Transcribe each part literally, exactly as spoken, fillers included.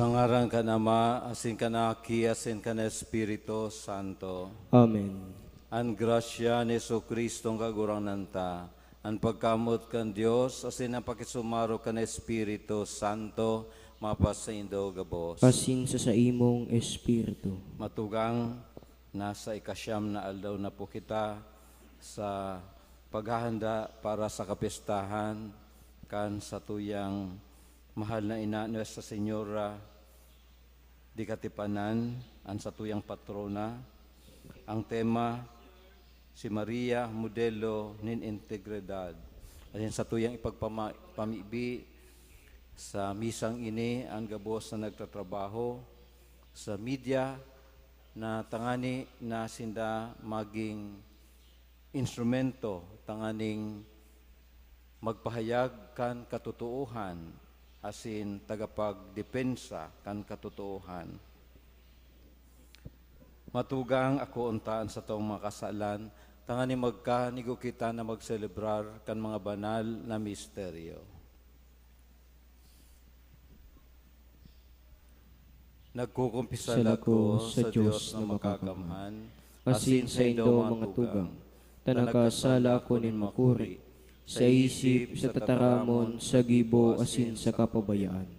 Sa ngaran kan Ama, asin kan Aki, asin kan Espiritu Santo. Amen. An grasya ni Jesu-Cristong Kagurangnan ta, an pagkamoot kan Dios, asin an pakisumaro kan Espiritu Santo, mapasaindo gabos. Asin sa saimong espiritu. Matugang, nasa ikasyam na aldaw na po kita sa paghahanda para sa kapistahan kan satuyang mahal na ina, Nuestra Señora de Katipanan, an satuyang patrona. Ang tema, si Maria, modelo nin integridad. Asin satuyang ipagpama-, pamibi sa misang ini an gabos na nagtatrabaho sa media na tangani na sinda maging instrumento tanganing magpahayag kan katotoohan asin tagapagdepensa kan katotoohan. Matugang, akoon ta an satong mga kasalan, tanganing magkanigo kita na magselebrar kan mga banal na misteryo. Nagkukumpisal Sala ako ko sa Dios na makakamhan, asin saindo mga tugang, ta nakasala ako nin makuri, sa isip, sa tataramon, sa gibo, asin sa kapabayaan.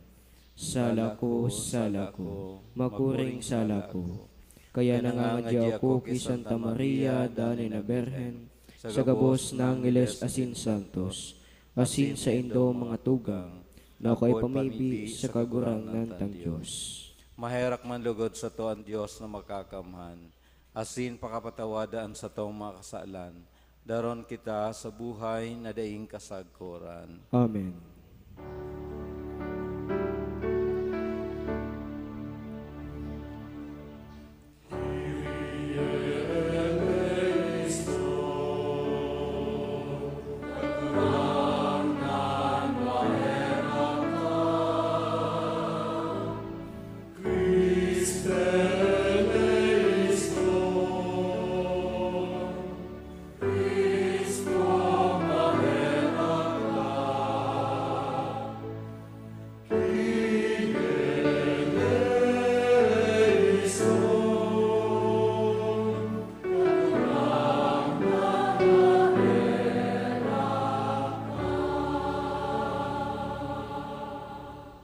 Sala ko, sala ko, makuring sala ko. Kaya nangangadi ako ki Santa Maria, danay na Birhen, sa gabos na angeles asin santos, asin saindo mga tugang, na ako ay pamibi sa Kagurangnan tang Dios. Maherak man lugod sato an Dios na makakamhan, asin pakapatawada an satong mga kasalan, daron kita sa buhay na daing kasagkoran. Amen.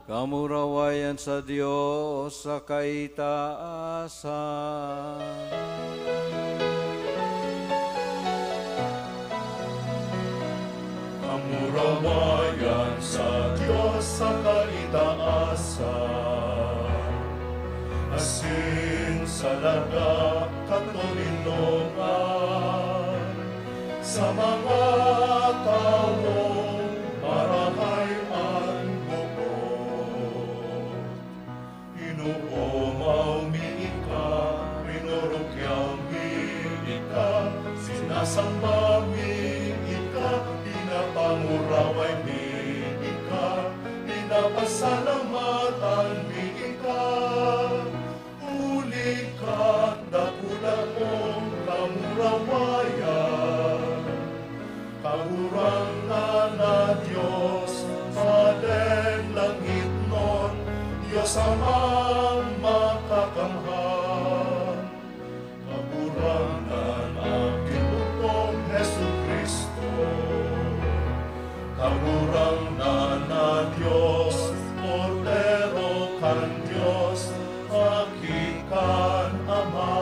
Kamurawayan sa Dios sa kaitaasan. Kamurawayan sa Dios sa kaitaasan, asin sa laga katoninongan, sa mga tawong marahay an bukod. Inoomaw mi ika, rinorokyaw mi ika, sinasamba mi ika, pinapanguraway mi ika, pinapasalamatan mi ika. Huli kan dakula mong kamurawayan, Kagurangnan na Dios, Maden langitnon, Dios Amang makakamhan. Kagurangnan na Ginoo kong Jesu-Cristo, Kagurangnan na Dios, Kordero kan Dios, Aki kan Ama.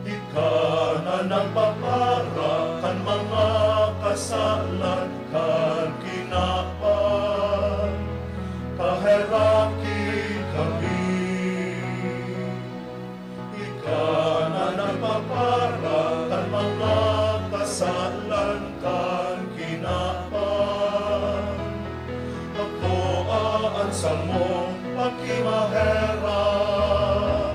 Ika na nagpapara kan mga kasalan kan kinaban, kaheraki kami. Ika na nagpapara kan mga kasalan kan kinaban, akoa an samong pakimaherak.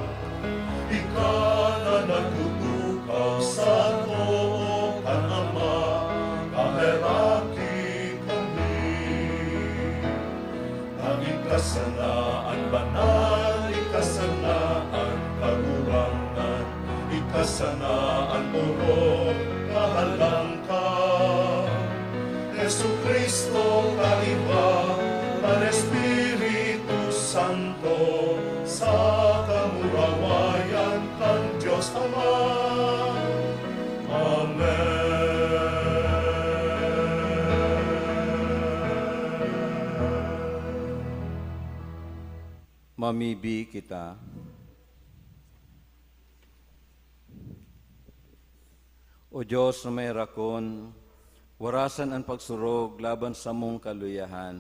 Ika na nagtutukaw sa too kan Ama, kaheraki kami. Ika sana an banal, ika sana an kagurangnan, ika sana an orog, kahalangkaw. Jesu-Cristo, kaiba, Kan Espiritu Santo, sa kamurawayan kan Dios Ama. Amen. Mamibi kita. O Dios na may herakon, warasan an pagsurog laban samong kaluyahan,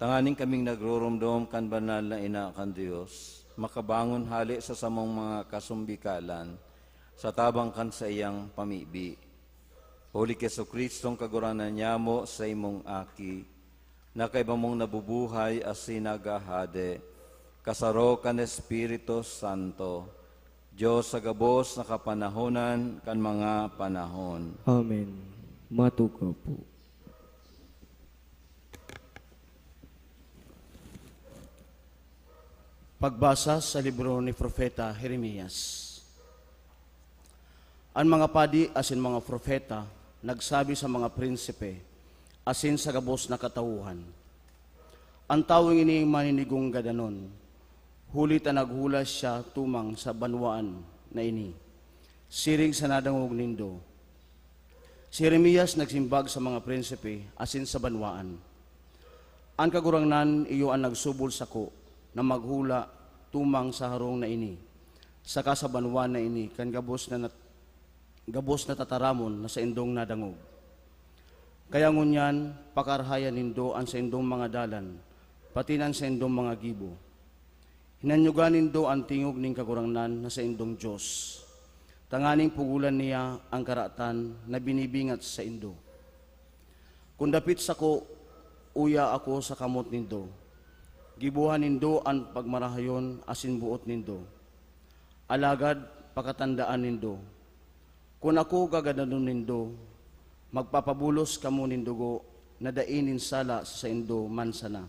tanganing kaming nagruromdom kan banal na ina kan Dios, makabangon hale sa samong mga kasumbikalan sa tabang kan saiyang pamibi. Huli ki Jesu-Cristong Kagurangnan nyamo, saimong Aki, na kaiba mong nabubuhay asin naghahade, kasaro kan Espiritu Santo, Dios sa gabos na kapanahonan kan mga panahon. Amen. Matukaw po. Pagbasa sa libro ni Propeta Jeremias. An mga padi asin mga propeta nagsabi sa mga prinsipe asin sa gabos na katawuhan, "An tawong ini maninigong gadanon, huli ta naghuhulat siya tumang sa banwaan na ini, siring sa nadangog nindo." Si Jeremias nagsimbag sa mga prinsipe asin sa banwaan, "An Kagurangnan iyo an nagsubol sako na maghula tumang sa harong na ini, saka sa banwaan na ini kan gabos na nat-, gabos na tataramon na saindong nadangog. Kaya ngunyan, pakarahayan nindo an saindong mga dalan, pati na an saindong mga gibo. Hinanyoga nindo an tingog nin Kagurangnan na saindong Dios, tanganing pugolan niya an karatan na binibingat saindo. Kun dapit sako, uya ako sa kamot nindo. Gibohan nindo an pagmarahayon asin boot nindo. Alagad pakatandaan nindo, kun ako gagadanon nindo, magpapabulos kamo nin dugo na dai nin sala sa saindo man sana,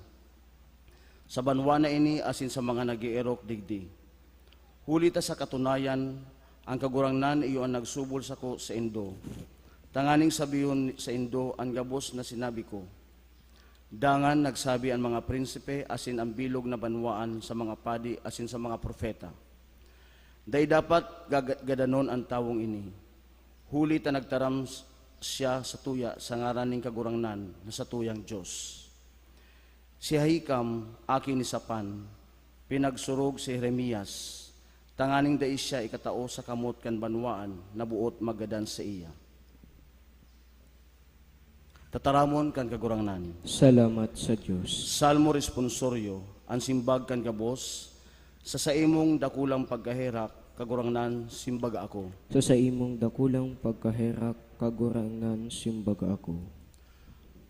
sa banwa na ini asin sa mga nag-eerok digdi. Huli ta sa katunayan, an Kagurangnan iyo an nagsubol sako saindo, tanganing sabihon saindo an gabos na sinabi ko." Dangan nagsabi an mga prinsipe asin an bilog na banwaan sa mga padi asin sa mga propeta, "Dai dapat gaga-, gadanon an tawong ini, huli ta nagtaram s-, siya satuya sa ngaran nin Kagurangnan na satuyang Dios." Si Ahikam, aki ni Safan, pinagsurog si Jeremias, tanganing dai siya ikatao sa kamot kan banwaan na boot maggadan saiya. Tataramon kan Kagurangnan. Salamat sa Dios. Salmo Responsorio, an simbag kan gabos, sa saimong dakulang pagkaherak, Kagurangnan, simbaga ako. Sa saimong dakulang pagkaherak, Kagurangnan, simbaga ako.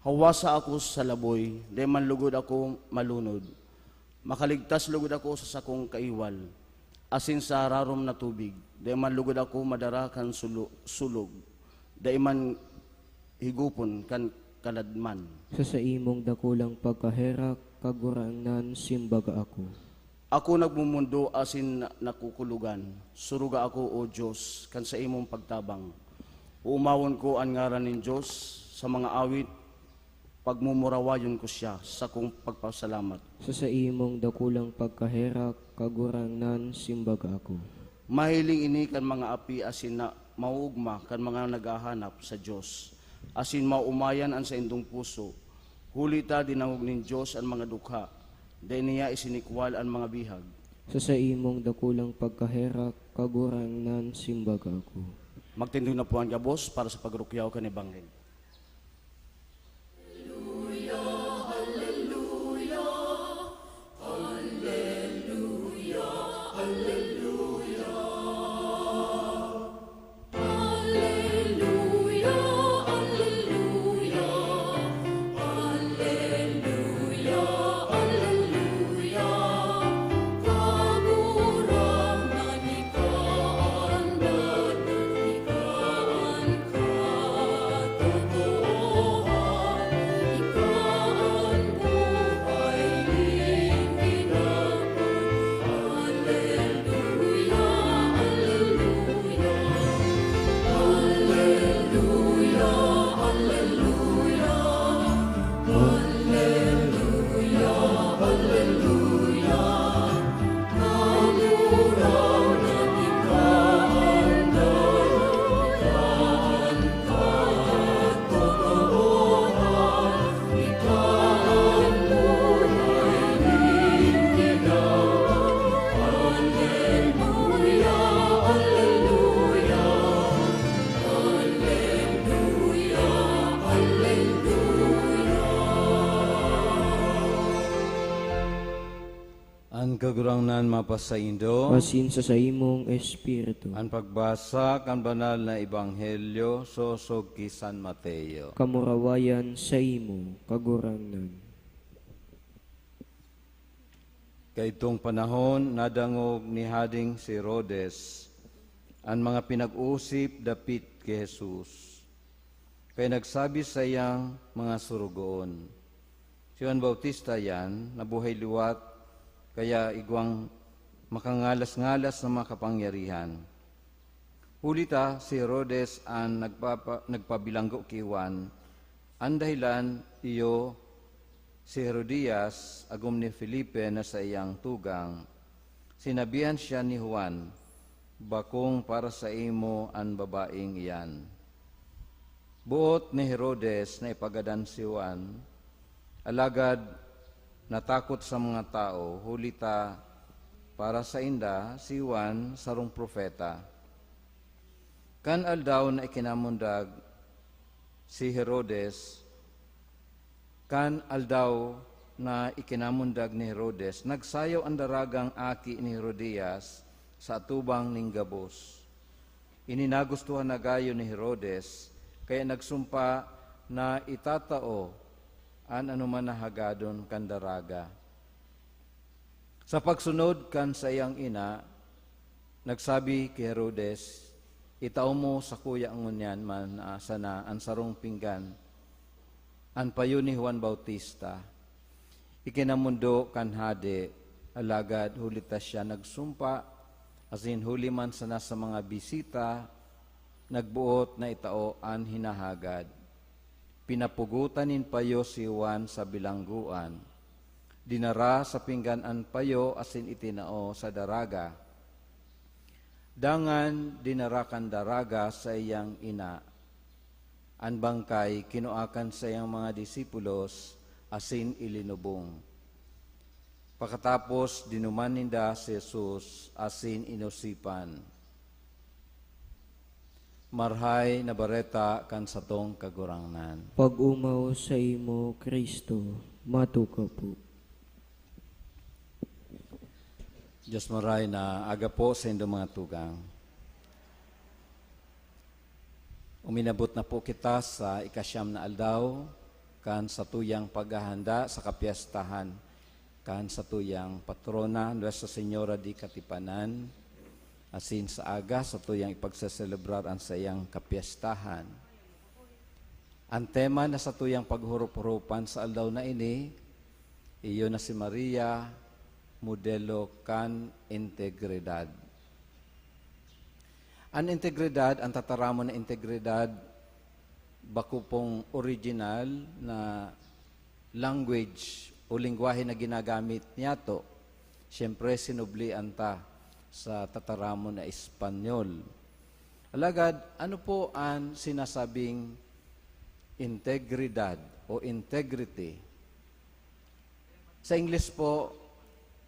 Hawasa ako sa laboy, dai man lugod ako malunod. Makaligtas lugod ako sa sakong kaiwal, asin sa rarom na tubig. Dai man lugod ako madara kan sulo-, sulog, dai man higopon kan kaladman. Sa saimong dakulang pagkaherak, Kagurangnan, simbaga ako. Ako nagmomondo asin na-, nakukulogan. Suruga ako, O Dios, kan saimong pagtabang. Oomawon ko an ngaran nin Dios sa mga awit, pagmumurawayon ko siya sa sakong pagpasalamat. Sa saimong dakulang pagkaherak, Kagurangnan, simbaga ako. Mahiling ini kan mga api asin na maoogma kan mga naghahanap sa Dios, asin maomayan an saindong puso. Huli ta dinangog nin Dios an mga dukha, dai niya isinikwal an mga bihag. Sa saimong dakulang pagkaherak, Kagurangnan, simbaga ako. Magtindog na po an gabos para sa pagrukyaw kan Ebanghelyo. Kagurangnan mapasaindo. Asin sa saimong espiritu. An pagbasa kan banal na ebanghelyo sosog ki San Mateo. Kamurawayan saimo, Kagurangnan. Kaidtong panahon, nadangog ni Hading si Herodes an mga pinag-usip dapit ki Jesus. Kaya nagsabi saiyang mga sorogoon, "Si Juan Bautista yan, nabuhay liwat, kaya igwang makangalas-ngalas na mga kapangyarihan." Huli ta, si Herodes an nagpapa- nagpabilanggo ki Juan. An dahelan, iyo si Herodias, agom ni Felipe na saiyang tugang. Sinabihan siya ni Juan, "Bakong para saimo an babaeng iyan." Boot ni Herodes na ipagadan si Juan, alagad natakot sa mga tawo, huli ta para sainda si Juan sarong propeta. Kan aldaw na ikinamundag si Herodes, kan aldaw na ikinamundag ni Herodes, nagsayaw an daragang aki ni Herodias sa atubang nin gabos. Ini nagustuhan na gayo ni Herodes, kaya nagsumpa na itatao an anoman na hagadon kan daraga. Sa pagsunod kan saiyang ina, nagsabi ki Herodes, "Itao mo sakuya ngunyan man na sana an sarong pinggan an payo ni Juan Bautista." Ikinamondo kan hade, alagad huli ta siya nagsumpa, asin huli man sana sa mga bisita, nagboot na itao an hinahagad. Pinapugotan nin payo si Juan sa bilanggoan. Dinara sa pinggan an payo asin itinao sa daraga. Dangan dinara kan daraga saiyang ina. An bangkay kinua kan saiyang mga disipulos asin ilinubong. Pakatapos, dinuman ninda si Jesus asin inosipan. Marahay na Bareta kan satong Kagurangnan. Pag-omaw saimo, Cristo. Matukaw po. Diyos maray na aga po sa indo mga tugang. Uminabot na po kita sa ikasyam na aldaw kan satuyang paghahanda sa kapiyestahan kan satuyang patrona, Nuestra Señora di Katipanan, asin sa aga satuyang ipagseselebrar an saiyang kapiyestahan. An tema na satuyang paghurup-hurupan sa aldaw na ini, iyo na si Maria, modelo kan integridad. An integridad, an tataramon na integridad, bako pong original na language o lengwahe na ginagamit niyato. Siyempre, sinublian ta sa tataramon na Espanyol. Alagad, ano po an sinasabing integridad o integrity? Sa Ingles po,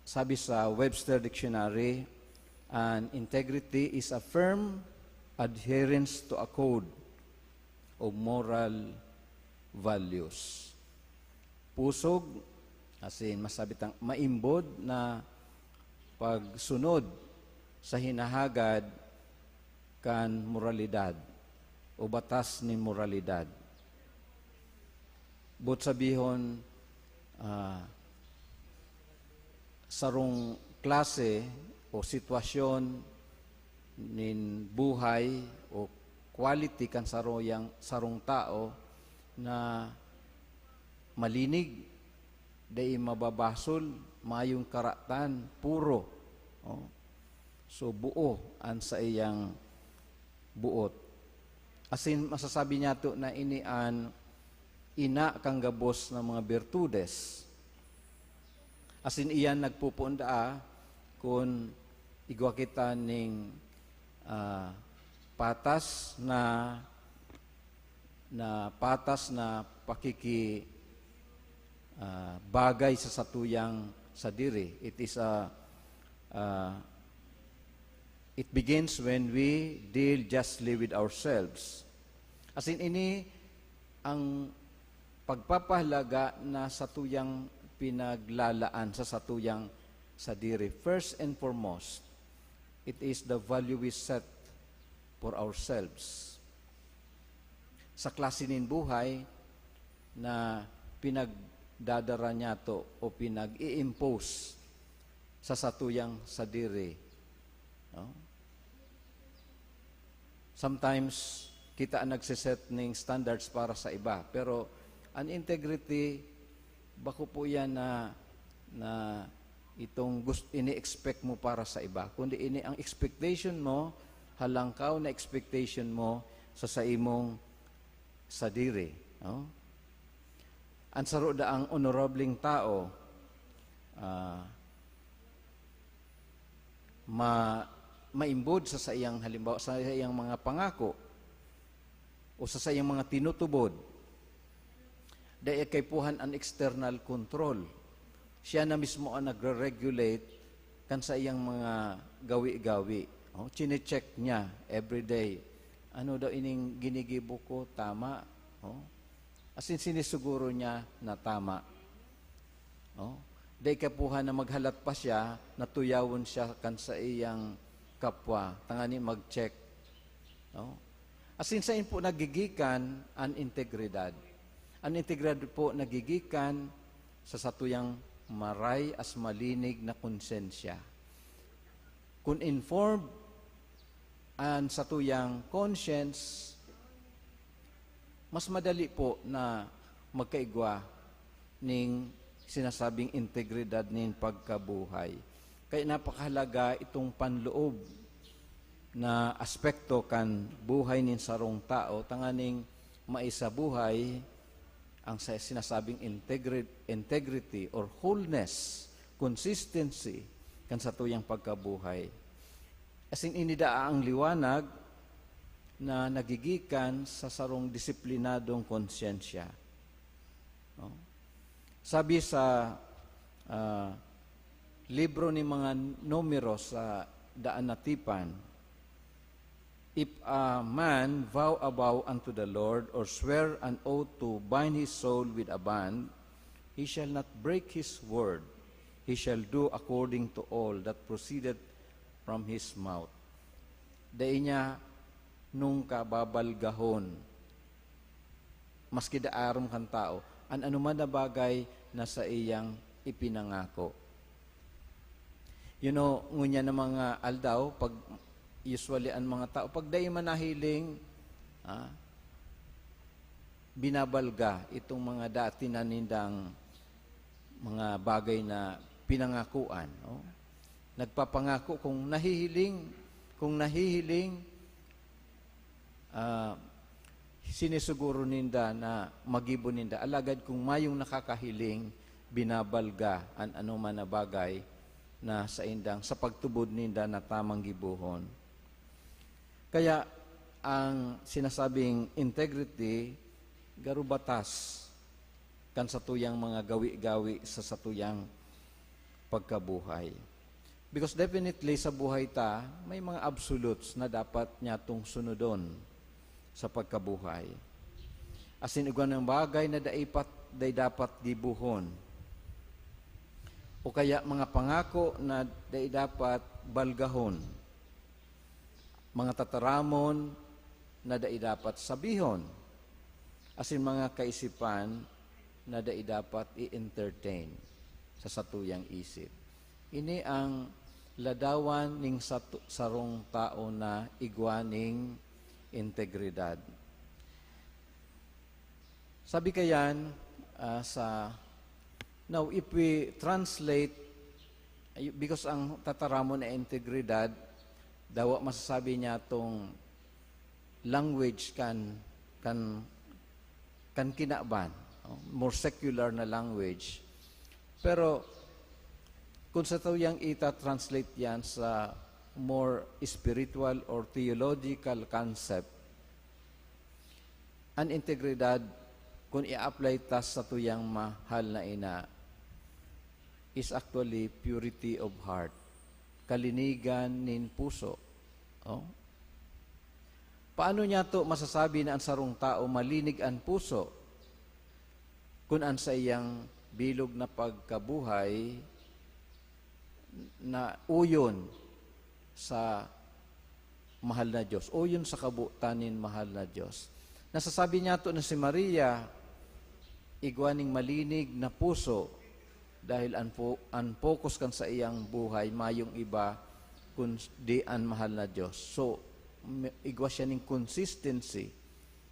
sabi sa Webster Dictionary, an integrity is a firm adherence to a code of moral values. Pusog, asin masabi tang maimbod na pagsunod sa hinahagad kan moralidad o batas nin moralidad. Boot sabihon, ah, sarong klase o sitwasyon nin buhay o quality kan saruyang, sarong tao na malinig, dai mababasol, mayong karatan, puro. Oh. So, buo an saiyang boot. Asin masasabi niyato na ini an ina kan gabos na mga birtudes. Asin iyan nagpupundaa kun igwa kita ning, ah, patas na, na patas na pakiki-, ah, bagay sa satuyang sadiri. It is a, ah, it begins when we deal justly with ourselves. Asin ini ang pagpapahalaga na satuyang pinaglalaan sa satuyang sadiri. First and foremost, it is the value we set for ourselves. Sa klase nin buhay na pinagdadara niyato o pinag-i-impose sa satuyang sadiri, no? Sometimes, kita ang nagse-set ning standards para sa iba. Pero ang integrity, bako po yan na, na itong gust-, ini-expect mo para sa iba. Kundi ini ang expectation mo, halangkaw na expectation mo sa saimong sadiri, no? Ang saro daang onorableng tao, ah, ma-, maimbod sa saiyang halimbawa, sa saiyang mga pangako o sa saiyang mga tinutubod. Dai kaipuhan an external control. Siya na mismo ang nagre-regulate kan saiyang mga gawi-gawi. Oh, chine-check niya every day. Ano daw ining ginigibo ko? Tama? Oh. Asin sinisuguro niya na tama. Oh. Dai kaipuhan na maghalat pa siya, na tuyawon siya kan saiyang kapwa, tangani mag-check. No? Asin sain po nagigikan an integridad? An integridad po nagigikan sa satuyang maray as malinig na konsensya. Kun informed an satuyang conscience, mas madali po na magkaigwa ning sinasabing integridad nin pagkabuhay. Kaya napakahalaga itong panloob na aspekto kan buhay nin sarong tao, tanganing maisabuhay ang sa-, sinasabing integri-, integrity or wholeness, consistency kan satuyang pagkabuhay. Asin ini daa ang liwanag na nagigikan sa sarong disiplinadong konsyensya. No? Sabi sa, ah, libro ni mga Numero sa Daan na Tipan, "If a man vow a vow unto the Lord, or swear an oath to bind his soul with a bond, he shall not break his word. He shall do according to all that proceeded from his mouth." Dai niya nungka babalgahon, maski daa aram kan tao, an anoman na bagay na saiyang ipinangako. You know, ngunyan na mga aldaw, pag, usually, an mga tao, pag dai man nahiling, ah, binabalga itong mga dati na nindang mga bagay na pinangakuan, no? Nagpapangako kung nahihiling, kung nahihiling, ah, sinisuguro ninda na magibo ninda. Alagad kung mayong nakakahiling, binabalga an anoman na bagay na saindang sa pagtubod ninda na tamang gibohon. Kaya ang sinasabing integrity, garo batas kan satuyang mga gawi-gawi sa satuyang pagkabuhay. Because definitely, sa buhay ta, may mga absolutes na dapat nyatong sunodon sa pagkabuhay. Asin igwa ng bagay na dai pat-, dai dapat gibohon. O kaya mga pangako na dai dapat balgahon. Mga tataramon na dai dapat sabihon, asin mga kaisipan na dai dapat i-entertain sa satuyang isip. Ini ang ladawan ning satu-, sarong tao na igwa ning integridad. Sabi kayan, ah, sa, now, if we translate, ay, because ang tataramon na integridad, dawa masasabi niya tong language kan, kan, kan kinaban, no? More secular na language. Pero, kung sa tuyang ita-translate yan sa more spiritual or theological concept, an integridad, kung i-apply ta sa tuyang mahal na ina, is actually purity of heart, kalinigan nin puso. Oh? Paano niya to masasabi na ang sarong tao malinig an puso, kun an saiyang bilog na pagkabuhay na uyon sa mahal na Dios, uyon sa kabotan nin mahal na Dios. Nasasabi niyato na si Maria igwa ning malinig na puso, dahil an po-, an focus kan saiyang buhay mayong iba kundi an mahal na Dios. So, mi-, igwa siya ning consistency,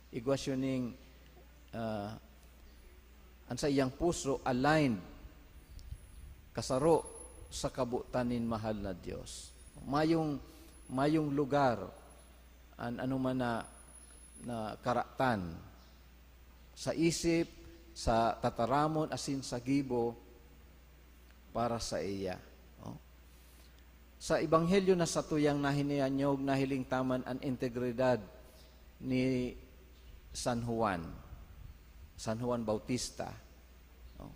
igwa siya ning, ah, an saiyang puso aligned, kasaro sa kabotan nin mahal na Dios. Mayong, mayong lugar an anoman na, na karatan sa isip, sa tataramon, asin sa gibo para saiya. Oh. Sa ebanghelyo na satuyang nahinayanyog, nahiling ta man an integridad ni San Juan, San Juan Bautista. Oh.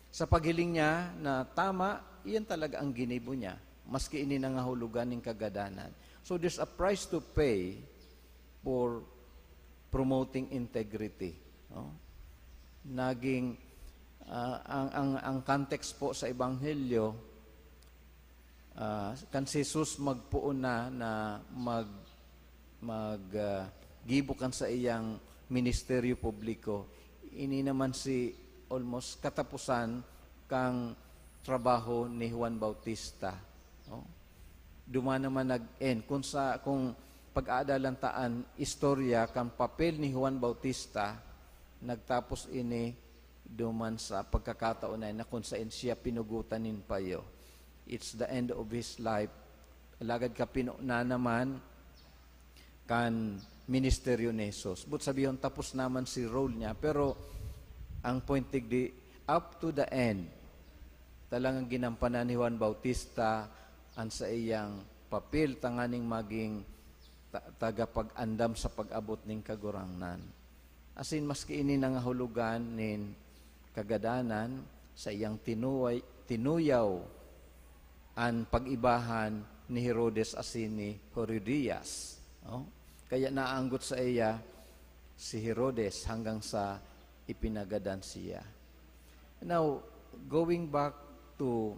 Sa paghiling niya na tama, iyan talaga ang ginibo niya, maski ini nangahulugan nin kagadanan. So, there's a price to pay for promoting integrity, no? Naging, ah, ang, ang, ang context po sa ebanghelyo, ah, kan si Jesus magpoon na, na mag-, mag, ah, gibo kan saiyang ministeryo publiko, ini naman si almost katapusan kan trabaho ni Juan Bautista, no? Duman naman nag-end. Kung sa, kung pag-aadalan ta an istorya kan papel ni Juan Bautista, nagtapos ini duman sa pagkakataon na, na kung saen siya pinugotan nin payo. It's the end of his life. Alagad kapinonan naman kan ministeryo ni Jesus. But sabihon, tapos naman si role niya. Pero ang point digdi, up to the end, talagang ginampanan ni Juan Bautista an saiyang papel tanganing maging ta-, tagapag-andam sa pag-abot nin Kagurangnan. Asin maski ini nangahulugan nin kagadanan, saiyang tinuway-, tinuyaw an pag-ibahan ni Herodes asin ni Herodias, no? Kaya naanggot saiya si Herodes hanggang sa ipinagadan siya. Now, going back to,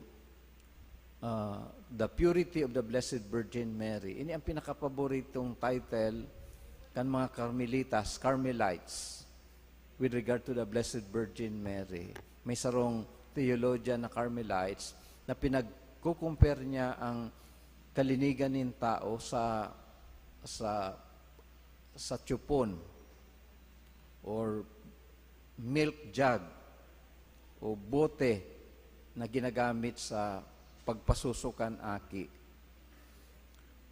uh, the purity of the Blessed Virgin Mary, ini ang pinakapaboritong title kan mga Carmelitas, Carmelites, with regard to the Blessed Virgin Mary. May sarong theologian na Carmelites na pinagko-compare niya ang kalinigan nin tao sa, sa, sa tsupon or milk jug o bote na ginagamit sa pagpasuso kan aki.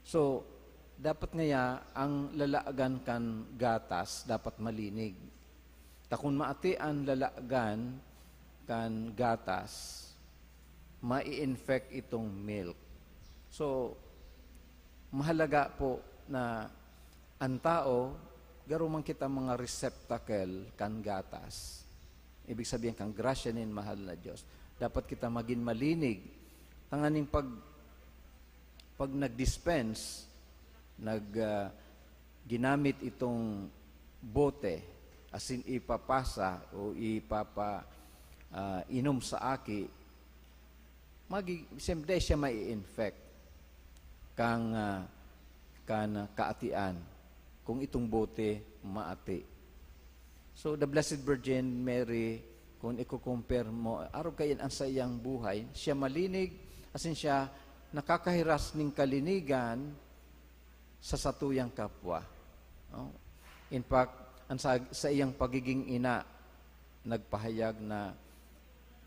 So, dapat ngaya ang lalagan kan gatas dapat malinig. Ta kun maati an lalagan kan gatas, mai-infect itong milk. So, mahalaga po na an tao, garo man kita mga receptacle kan gatas. Ibig sabihin, kan grasya nin mahal na Dios. Dapat kita magin malinig. Tanganing pag, pag nag-dispense, nag, ah, ginamit itong bote, asin ipapasa o ipapa-, ah, inom sa aki, magi-, siyempre siya mai-infect kan, ah, kan kaatian kung itong bote maati. So, the Blessed Virgin Mary, kung iko-compare mo, arog kayan ang saiyang buhay, siya malinig, asin siya nakakahiras ning kalinigan sa satuyang kapwa. No? In fact, ang sa, sa iyang pagiging ina, nagpahayag na,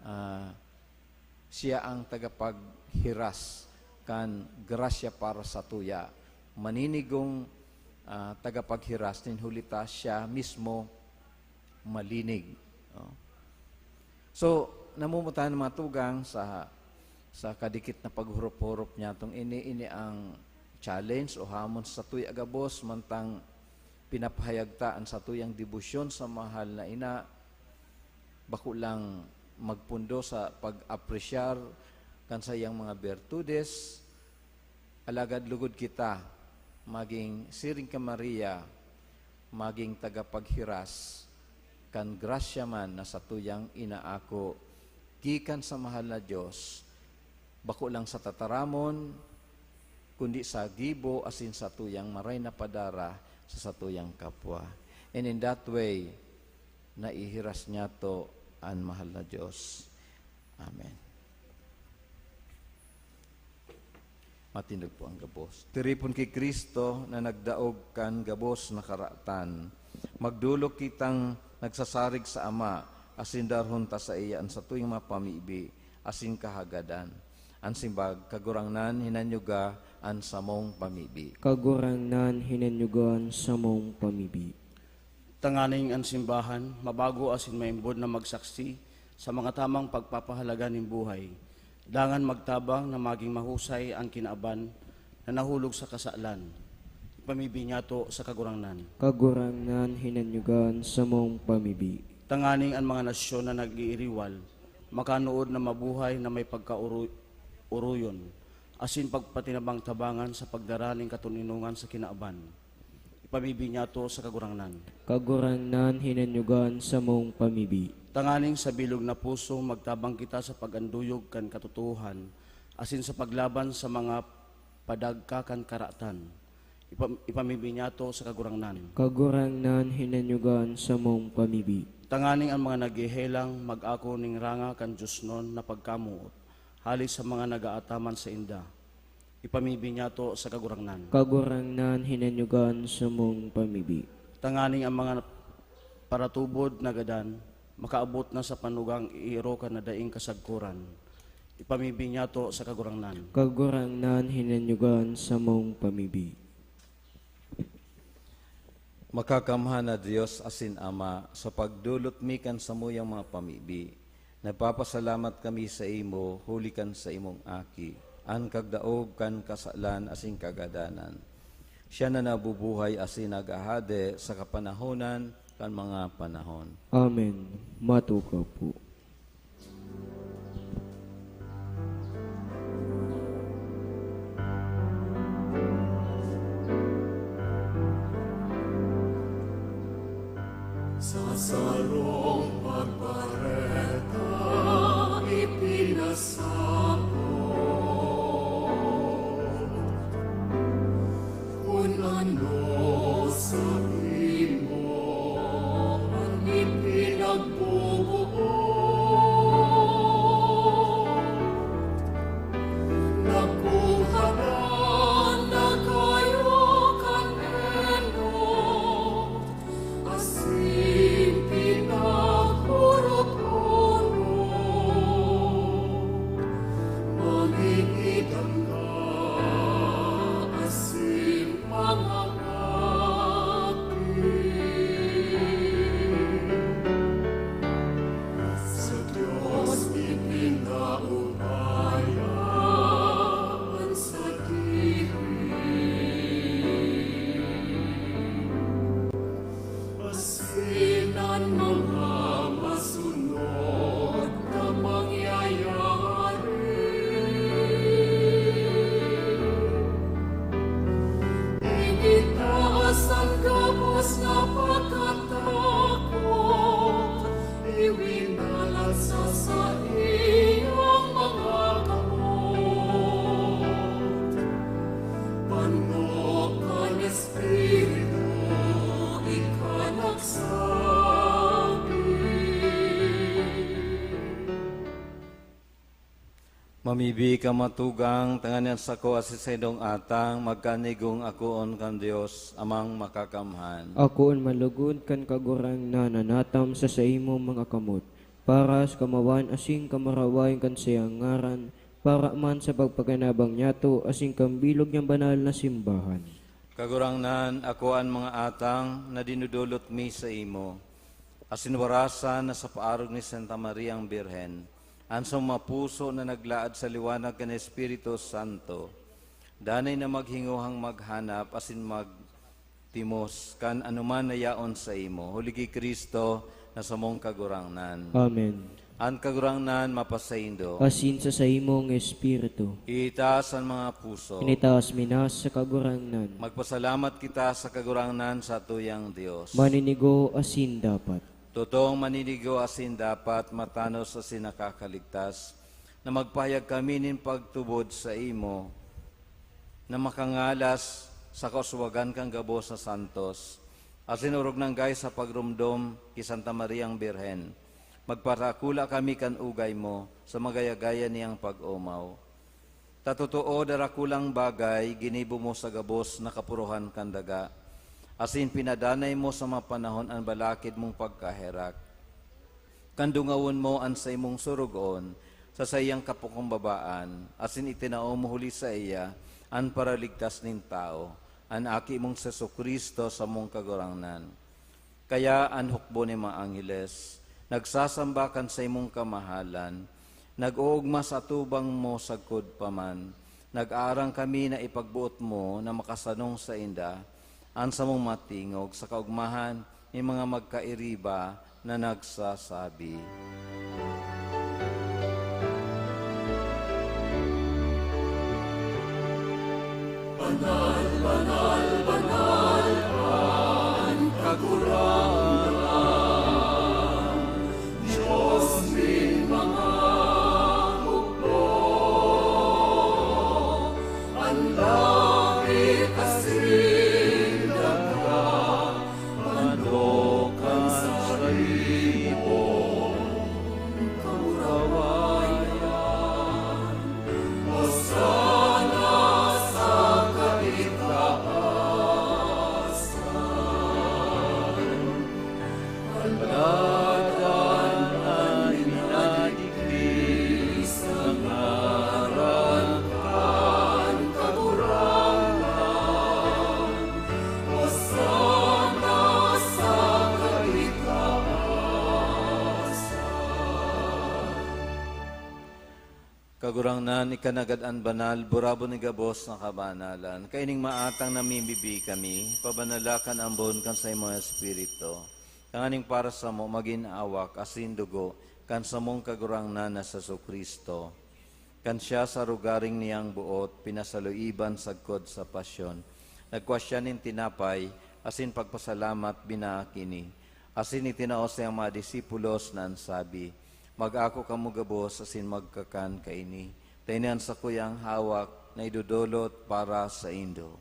ah, siya ang tagapaghiras kan grasya para satuya. Maninigong, ah, tagapaghiras, nin huli ta siya mismo malinig. No? So, namumutan, mga tugang, sa, sa kadikit na paghurop-hurop niyatong ini, ini ang challenge o hamon sa satuya gabos, mantang pinapahayag ta an satuyang debosyon sa mahal na ina, bako lang magpundo sa pag-apresyar kan saiyang mga bertudes, alagad lugod kita maging siring kan Maria, maging tagapaghiras kan grasya man na satuyang inaako gikan sa mahal na Dios, bako lang sa tataramon, kundi sa gibo asin satuyang maray na padara sa satuyang kapwa. And in that way, naihiras niyato an mahal na Dios. Amen. Matindog po ang gabos. Tiripon ki Cristo na nagdaog kan gabos na karatan, magdolok kitang nagsasarig sa Ama, asin darhon ta saiya an satuyang mga pamibi asin kahagadan. An simbag, Kagurangnan, hinanyuga an samong pamibi. Kagurangnan, hinanyuga an samong pamibi. Tanganing an simbahan mabago asin maimbod na magsaksi sa mga tamang pagpapahalaga nin buhay, dangan magtabang na magin mahusay an kinaaban na nahulog sa kasalan. Ipamibi niyato sa Kagurangnan. Kagurangnan, hinanyuga an samong pamibi. Tanganing an mga nasyon na nag-iiriwal makanood na mabuhay na may pagkaoro-, oroyon, asin pagpatinabang-tabangan sa pagdara nin katoninongan sa kinaaban. Ipamibi niyato sa Kagurangnan. Kagurangnan, hinanyuga an samong pamibi. Tanganing sa bilog na puso magtabang kita sa pag-anduyog kan katotoohan asin sa paglaban sa mga padagka kan karatan. Ipa-, ipamibi niyato sa Kagurangnan. Kagurangnan, hinanyuga an samong pamibi. Tanganing an mga naghehelang mag-ako nin ranga kan diosnon na pagkamoot, hali sa mga nag-aataman sainda. Ipamibi niyato sa Kagurangnan. Kagurangnan, hinanyuga an samong pamibi. Tanganing an mga paratubod na gadan makaabot na sa panugang iirokan na daing kasagkoran. Ipamibi niyato sa Kagurangnan. Kagurangnan, hinanyuga an samong pamibi. Makakamhan na Dios asin Ama, sa pagdolot mi kan samuyang mga pamibi, nagpapasalamat kami saimo huli kan saimong Aki, an kagdaog kan kasalan asin kagadanan. Siya na nabubuhay asin naghahade sa kapanahonan kan mga panahon. Amen. Matukaw po. Sa sarong pagbareta ipinasabot, kun ano saimo an ipinagbubuo. Nagkuhadan na kayo kan enot, asin pinag-orop-orop, mangingidangga asin mangangati. Sa Dios ipinaubaya an sadiri. Asin an mga masunod na mangyayari. Igitaas an gabos na pagkatakot, iwinalat sa saiyang mga kamot. Pano kan Espiritu ika nagsabi. Mamibi ka, matugang, tanganing an sako asin saindong atang magkanigong akoon kan Dios, Amang Makakamhan. Akoon malugod kan Kagurangnan na natam sa saimong mga kamot, para sa kamawan asin kamurawayan kan saiyang ngaran, para man sa pagpakinabang niyato asin kan bilog niyang banal na simbahan. Kagurangnan, ako an mga atang na dinodolot mi saimo, asin warasan na sa paarog ni Santa Mariang Birhen, an sa mga puso na naglaad sa liwanag kan Espiritu Santo, danay na maghingohang maghanap asin magtimos kan anoman na yaon saimo, huli ki Cristo na samong Kagurangnan. Amen. An Kagurangnan mapasaindo. Asin sa saimong espiritu. Itaas an mga puso. Initaas mi na sa Kagurangnan. Magpasalamat kita sa Kagurangnan, satuyang Dios. Maninigo asin dapat. Totoong maninigo asin dapat, matanos asin nakakaligtas. na magpahayag kami nin pagtubod saimo, na makangalas sa kauswagan kan gabos na santos, asin orog nanggay sa pagromdom ki Santa Mariang Birhen, magparakula kami kan ugay mo sa magayagayan niyang pag-omaw. Ta totoo, darakulang bagay ginibo mo sa gabos na kapurohan kan daga, asin pinadanay mo sa mga panahon an balakid mong pagkaherak. Kan dungawon mo an saimong sorogoon sa saiyang kapakumbabaan, asin itinao mo huli saiya an Paraligtas nin tawo, an Aki mong Jesu-Cristo, samong Kagurangnan. Kaya an hukbo nin mga angheles nagsasamba kan saimong kamahalan, nag-oogma sa atubang mo sagkod pa man. Nag-aarang kami na ipagboot mo na makasanong sainda an samong mga tingog sa kaogmahan nin mga magkairiba na nagsasabi, "Banal, banal, banal an Kagurangnan, Dios nin mga hukbo. An langit asin daga manok kan saimong kamurawayan. Hosana sa kaitaasan. Alagad an minadigdi sa ngaran kan Kagurangnan, Hosana sa kaitaasan." Kagurangnan, ika nanggad an banal, burabon nin gabos na kabanalan. Kaining maatang namimibi kami, pabanala kan ambon kan saimong Espiritu, tanganing para samo magin awak asin dugo kan samong Kagurangnan na Jesu-Cristo. Kan siya sa rogaring niyang boot pinasaluiban sagkod sa pasyon, nagkua siya nin tinapay asin pagpasalamat, binaak ini, asin itinao sa iyang mga disipulos na an sabi, "Mag-ako kamo gabos asin magkakan kaini, ta ini an sakuyang hawak na idodolot para saindo."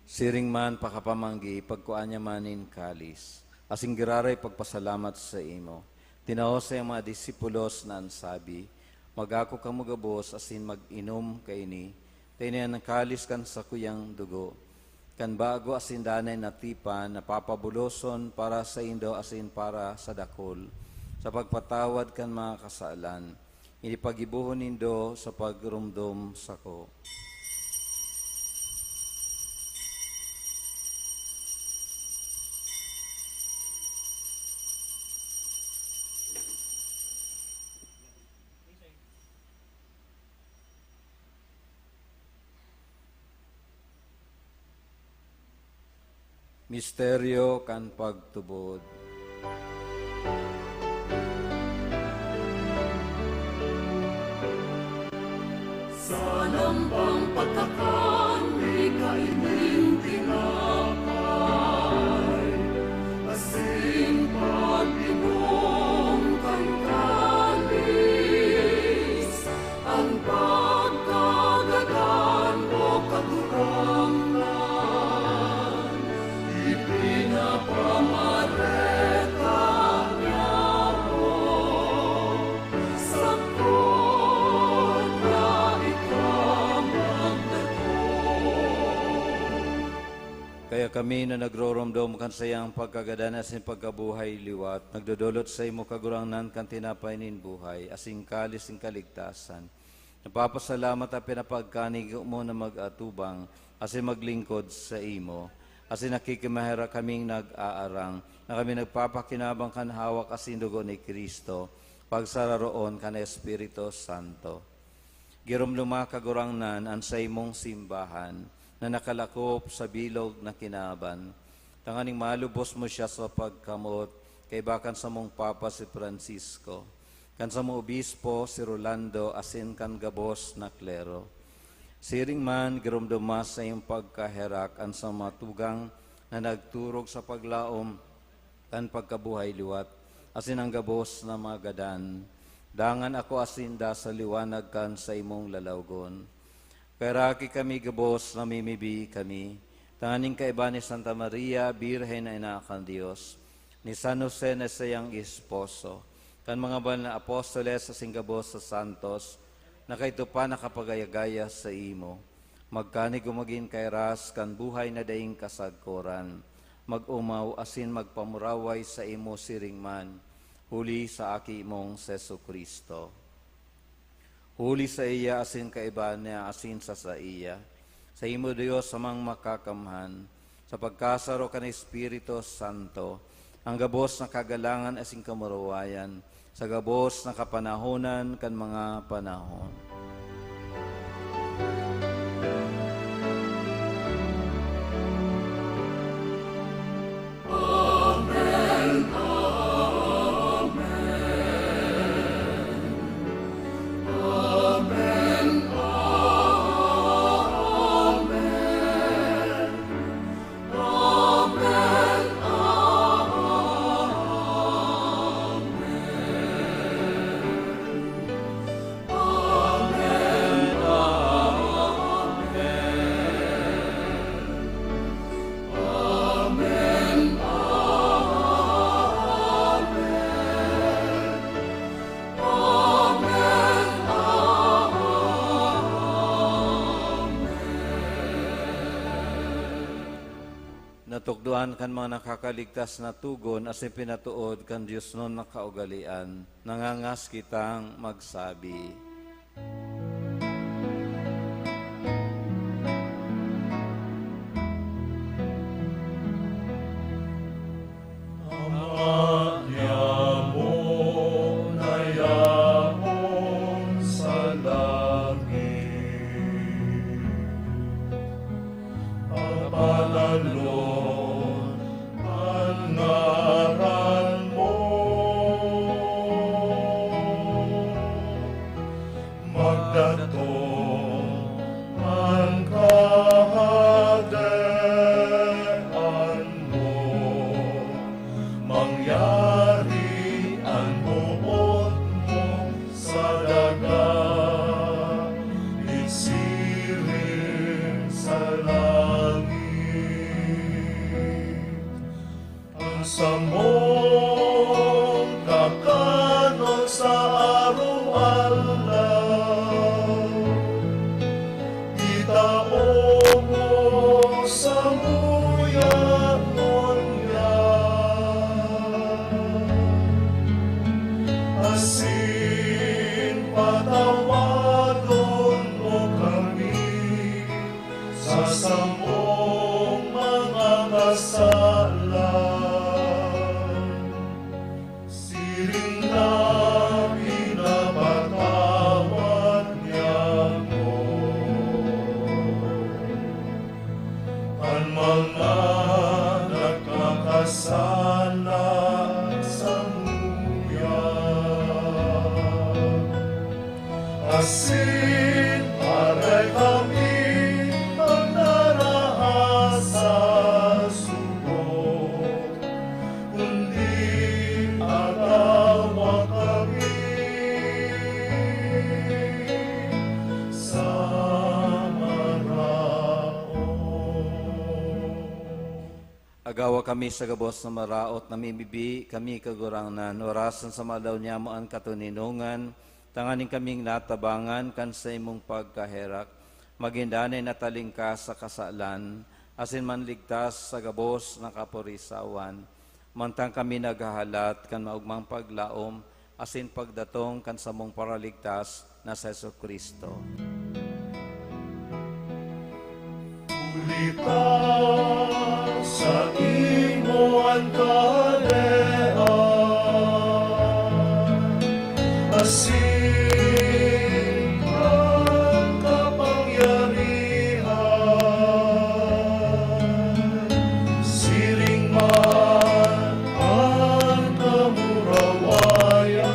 Siring man, pakapamanggi, pagkua niya man nin kalis, asin giraray pagpasalamat saimo, tinao sa iyang mga disipulos na an sabi, "Mag-ako kamo gabos asin mag-inom kaini, ta ini an kalis kan sakuyang dugo, kan bago asin danay na tipan, na papabuloson para saindo asin para sa dakul, sa pagpatawad kan mga kasalan. Ini paggibohon nindo sa pagromdom sako." Misteryo kan pagtubod. Sa lambang pagkakan, mi kaining tinapay, asin pag-inom kan kalis, an pagkagadan mo, Kagurangnan, ipinapamareta niamo sagkod na ika magdakop. Kaya kami na nagroromdom kan saiyang pagkagadan asin pagkabuhay liwat, nagdodolot saimo, Kagurangnan, kan tinapay nin buhay, asin kalis nin kaligtasan. Napapasalamat ta pinapagkanigo mo na mag-atubang asin maglingkod saimo, asin nakikimaherak kaming nag-aarang na kami nagpapakinabang kan hawak asin dugo ni Cristo, pagsararoon kan Espiritu Santo. Giromdoma, Kagurangnan, an saimong simbahan na nakalakop sa bilog na kinaban, tanganing malubos mo siya sa pagkamot kaiba kan samong Papa si Francisco. kan samo obispo si Rolando asin kan gabos na klero. Siring man, giromdoma sa iyong pagkaherak an sa mga tugang na nagturog sa paglaom kan pagkabuhay liwat, asin an gabos na mga gadan. Dangan ako asin da sa liwanag kan saimong lalawgon. Kaheraki kami gabos, namimibi kami, tanganing kaiba ni Santa Maria, Birhen na Ina kan Dios, ni San Jose na sayang esposo, kan mga banal na apostoles asin gabos sa santos, na kaidto pa nakapagayagaya saimo. Magkanig o magin kairas kan buhay na daing kasagkoran. Mag-omaw asin magpamuraway saimo siring man, huli sa Aki mong Jesu-Cristo. Huli saiya asin kaiba niya asin sa saiya, saimo Dios Amang Makakamhan, sa pagkasaro kan Espiritu Santo, ang gabos na kagalangan asin kamurawayan, sa gabos na kapanahonan kan mga panahon. Natukdoan kan mga nakakaligtas na togon asin pinatood kan diosnon na kaugalean, nangangas kitang magsabi. Ama niamo na yaon sa langit, pagpalanon an ngaran mo. Magdatong an kahadean mo, mangyari an boot mo sa daga, siring sa langit. An samong kakanon sa araw-araw, itao mo samuya ngunyan, asin patawadon mo kami sa samong mga kasalan, siring na pinapatawad niamo an mga nagkakasala samuya. Asin aray kami pagdaraha sa sugot, kundi agawa kami sa maraot. Agawa kami sa gabos na maraot, namimibi kami, Kagurangnan, orasan sa mga aldaw niyamo an katoninongan, tanganing kaming natabangan kan saimong pagkaherak, magin danay na talingkas sa kasalan, asin manligtas sa gabos na kapurisawan, mantang kami naghahalat kan maogmang paglaom asin pagdatong kan samong Paraligtas na si Jesu-Cristo. Huli ta saimo an kahadean, asin an kapangyarihan, siring man an kamurawayan,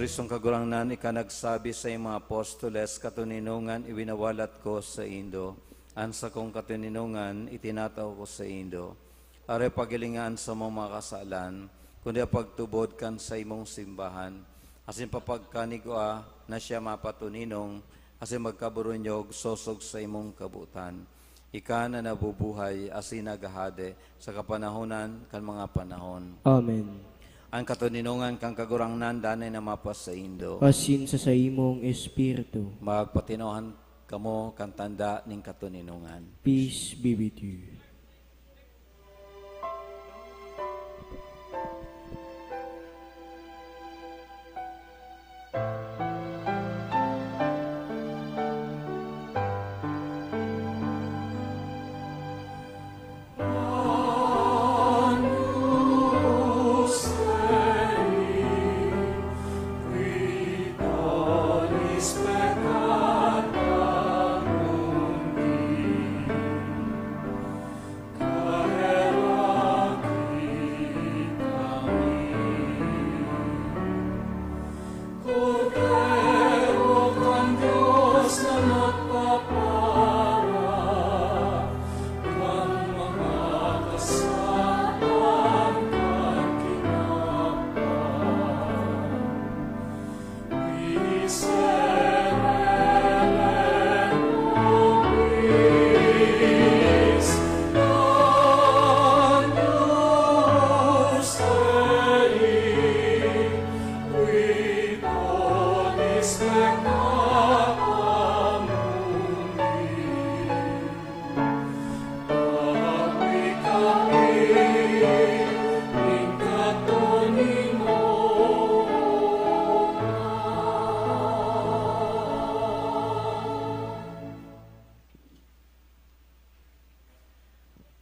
Kristong Kagurangnan, ika nagsabi sa iyong mga apostoles, "Katoninongan iwinawalat ko saindo, an sakong katoninongan itinatao ko saindo." Aray paghilinga an samong mga kasalan, kundi an pagtubod kan saimong simbahan, asin papagkanigwa na siya mapatoninong, asin magkaburunyog sosog sa imong kabotan. Ika na nabubuhay asin naghahade sa kapanahonan kan mga panahon. Amen. An katoninongan kan Kagurangnan danay na mapasaindo. Asin sa saimong espiritu. Magpatinohan kamo kan tanda nin katoninongan. Peace be with you. Kordero kan Dios na nagpapara kan mga kasalan kan Kinaban. Miserere nobis, Agnus Dei, qui tollis peccata mundi. Tabi kami nin katoninongan.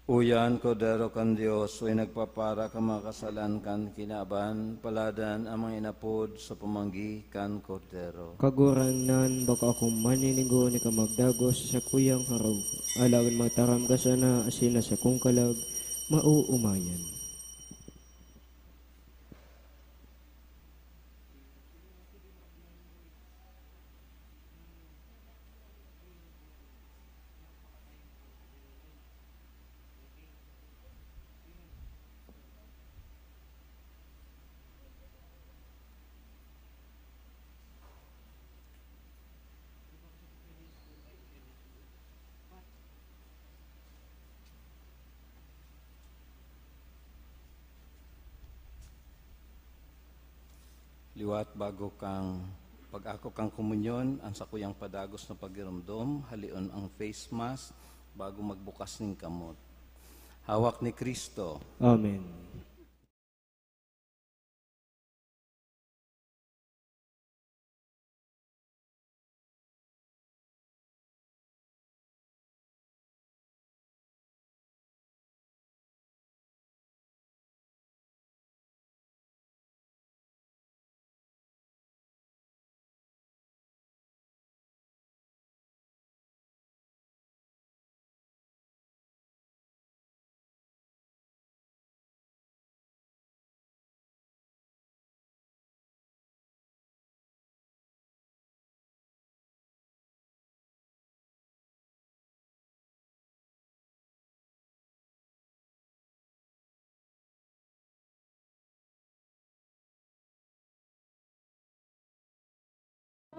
Uya an Kordero kan Dios, uya nagpapara kan mga kasalan kan kinaban, paladan an mga inapod sa pamanggi kan Kordero. Kagurangnan, bako akong maninigo ni ka magdagos sa sakuyang harong, alagad magtaram ka sana asin an sakong kalag maoomayan. Liwat bago kan pag-ako kan komunyon, an sakuyang padagos na pagiromdom, haleon an face mask bago magbukas nin kamot. Hawak ni Cristo. Amen.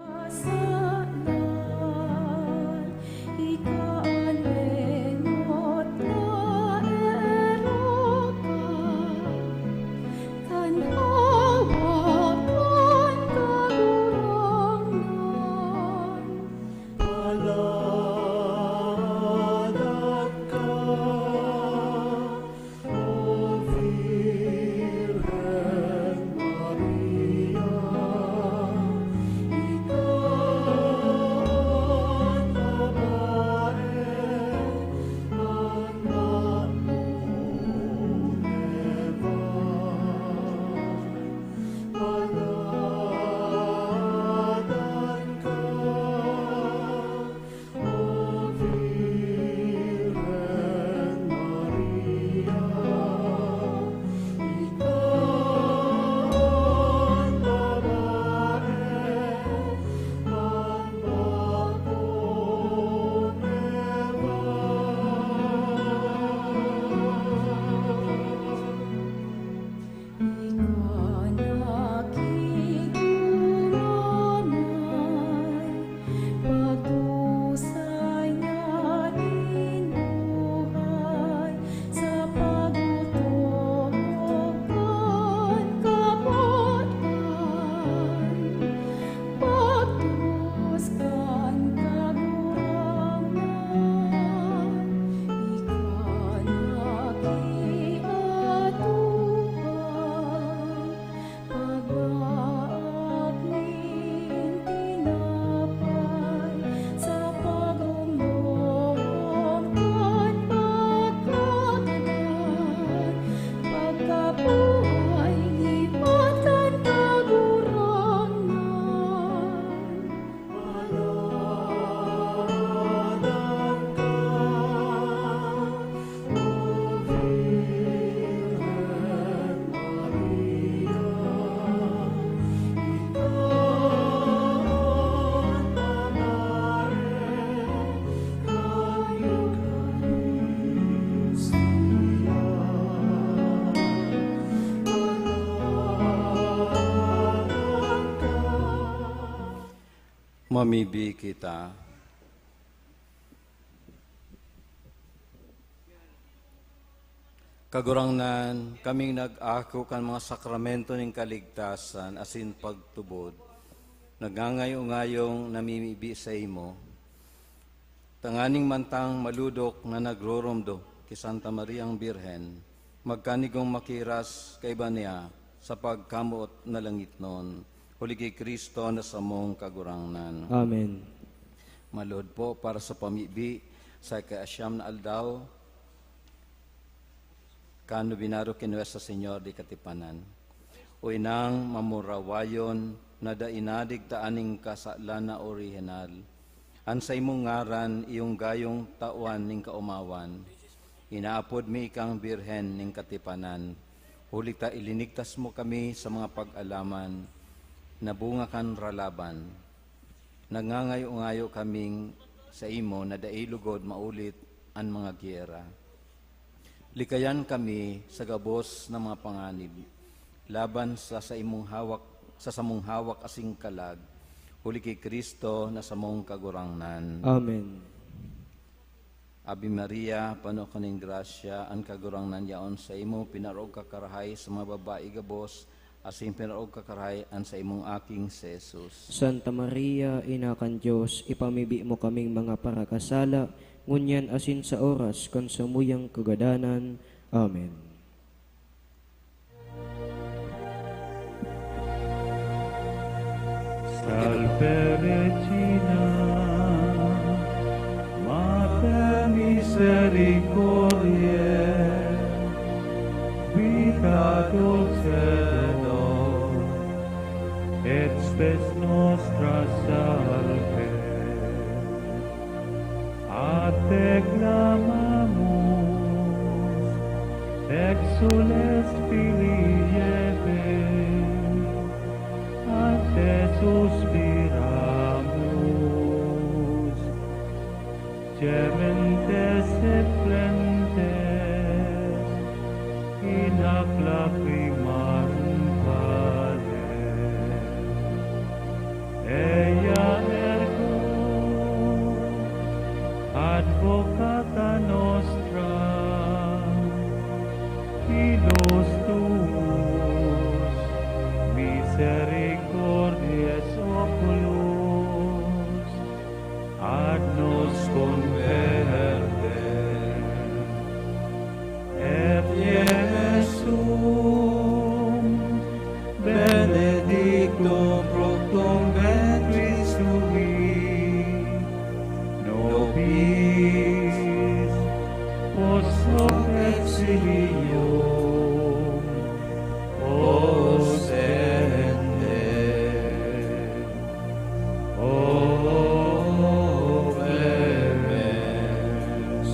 Pasalan, ika an enot na erokan, kan hawak kan Kagurangnan. Palad ka, O Virgen Maria, ika Mamibi kita. Kagurangnan, kaming nag-ako kan mga sakramento nin kaligtasan asin pagtubod, nagngangayo-ngayong namimibi saimo, tanganing mantang malodok na nagroromdo ki Santa Mariang Birhen, magkanigong makiras kaiba niya sa pagkamoot na langitnon, huli ki Cristo na samong Kagurangnan. Amen. Malod po para sa pamibi sa ika-asyam na aldaw, kan Nobenario ki Nuestra Señora de Katipanan. O Inang mamurawayon na dai nadigtaan nin kasalan na orihinal, an saimong ngaran iyong gayong tawan nin kaomawan. Inaapod mi ikang Birhen nin Katipanan, huli ta ilinigtas mo kami sa mga pag-alaman na bunga kan ralaban. Nagngangayo-ngayo kaming saimo na dai lugod maulit an mga giyera. Likayan kami sa gabos na mga panganib laban sa saimong hawak, sa samong hawak asin kalag, huli ki Cristo na samong Kagurangnan. Amen. Ave Maria, pano ka nin grasya, an Kagurangnan yaon saimo, pinarog ka karahay sa mga babayi gabos, asin pinarog ka karahay an saimong aking si Jesus. Santa Maria, Ina kan Dios, ipamibi mo kaming mga parakasala, ngunyan asin sa oras kan samuyang kagadanan. Amen. Salve Regina, Mater Misericordiae, Vita Dulcedo, et Spes Nostra Salve. A te clamamus, exsules filii Hevae, a te suspiramus, gementes et flentes in hac lacrimarum vale. Eia ergo, advocata nostra, ilus tuus, misericordiae oculos, ad nos converte. Et Iesum benedictum fructum ventris tui, nobis post hoc exilium ostende. O clemens,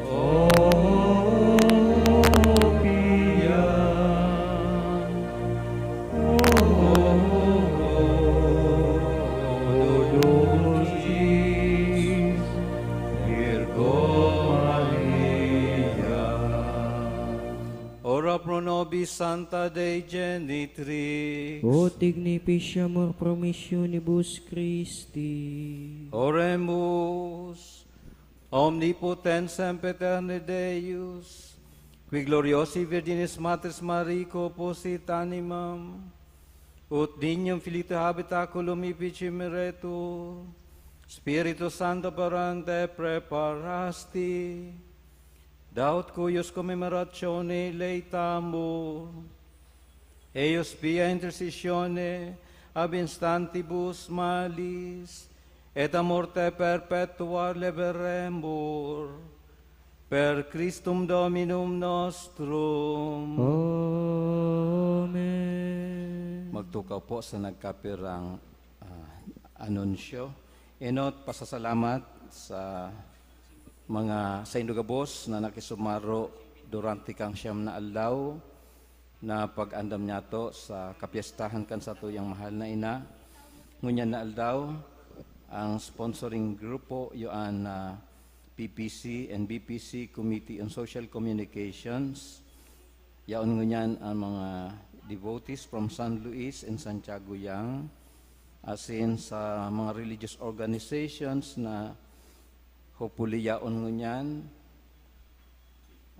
O pia, O dulcis Virgo Maria. Ora pro nobis, Santa Dei Genitrix. Ut dignificiamur promissionibus Christi. Oremus. Omnipotens sempiterne Deus, qui gloriosae Virginis Matris Mariae corpus et animam, ut nihil in filio habet oculum effici meretur, Spiritu Sancto parante praeparasti, daut cuius commemoratione laetamur, eius pia intercessione ab instantibus malis, et a morte perpetua liberemur, per Christum Dominum nostrum. Amen. Magtukaw po sa nagkapirang, ah, anunsyo. Enot, pasasalamat sa mga saindo gabos na nakisumaro durante kang siyam na aldaw na pag-andam niyato sa kapyestahan kan satuyang mahal na ina. Ngunyan na aldaw, ang sponsoring grupo, iyo an, ah, P P C and B P C Committee on Social Communications. Yaon ngunyan ang mga devotees from San Luis and Santiago Yang. Asin sa mga religious organizations na hopefully yaon ngunyan,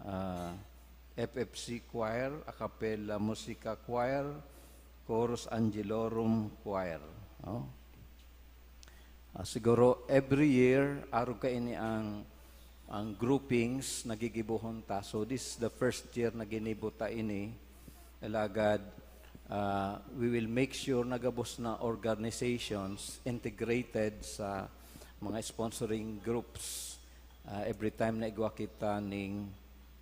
ah, F F C Choir, A Cappella Musica Choir, Chorus Angelorum Choir, no? Ah, siguro every year, arog kaini ang, ang groupings na gigibohon ta. So, this is the first year na ginibo ta ini. Alagad, ah, we will make sure na gabos na organizations integrated sa mga sponsoring groups, ah, every time na igwa kita ning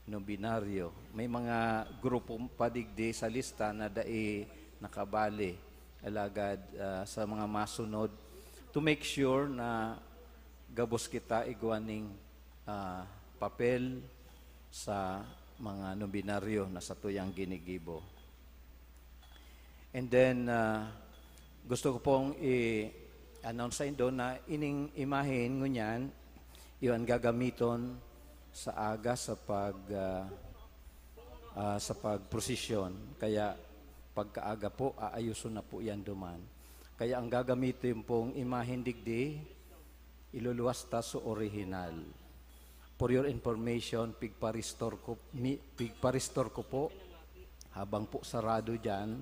nobinaryo. May mga grupo pa digdi sa lista na dai nakabali. Alagad, ah, sa mga masunod, to make sure na gabos kita igwa ning, ah, papel sa mga nobinaryo na satuyang ginigibo. And then, ah, gusto ko pong i-announce saindo na ining imahen ngunyan, iyo an gagamiton sa aga sa pag, ah, ah, sa pagprosesyon. Kaya pagkaaga po, aayuson na po yan duman. Kaya ang gagamiton pong imahen digdi, iluluwas ta sa orihinal. For your information, pigpa-restore ko, mi-, pigpa-restore ko po. Habang po sarado diyan,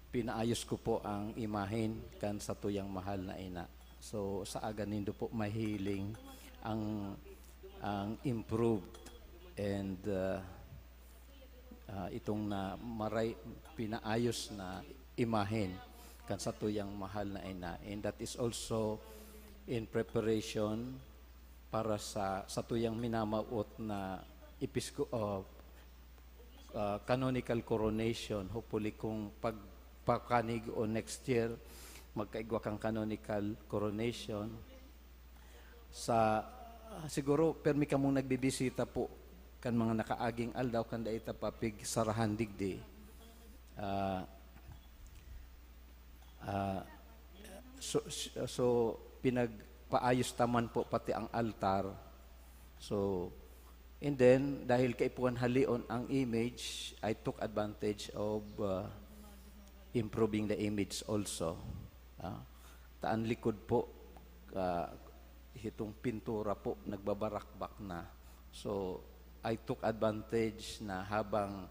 pinaayos ko po ang imahen kan satuyang mahal na ina. So, sa aga nindo po mahiling ang, ang improved and, uh, ah, itong na maray, pinaayos na imahen kan satuyang mahal na ina. And that is also in preparation para sa satuyang minamawot na episko-, ah, ah, canonical coronation. Hopefully, kung pagpakanig o next year, magkaigwa kang canonical coronation. Sa, ah, siguro, permi kamong nagbibisita po kan mga nakaaging aldaw, kan dai ta pa pigsarahan digdi. Ah, ah, so, so, pinagpaayos ta man po pati ang altar. So, and then, dahil kaipuhan halion ang image, I took advantage of, ah, improving the image also. Ah, ta an likod po, ah, hitong pintura po, nagbabarakbak na. So, I took advantage na habang,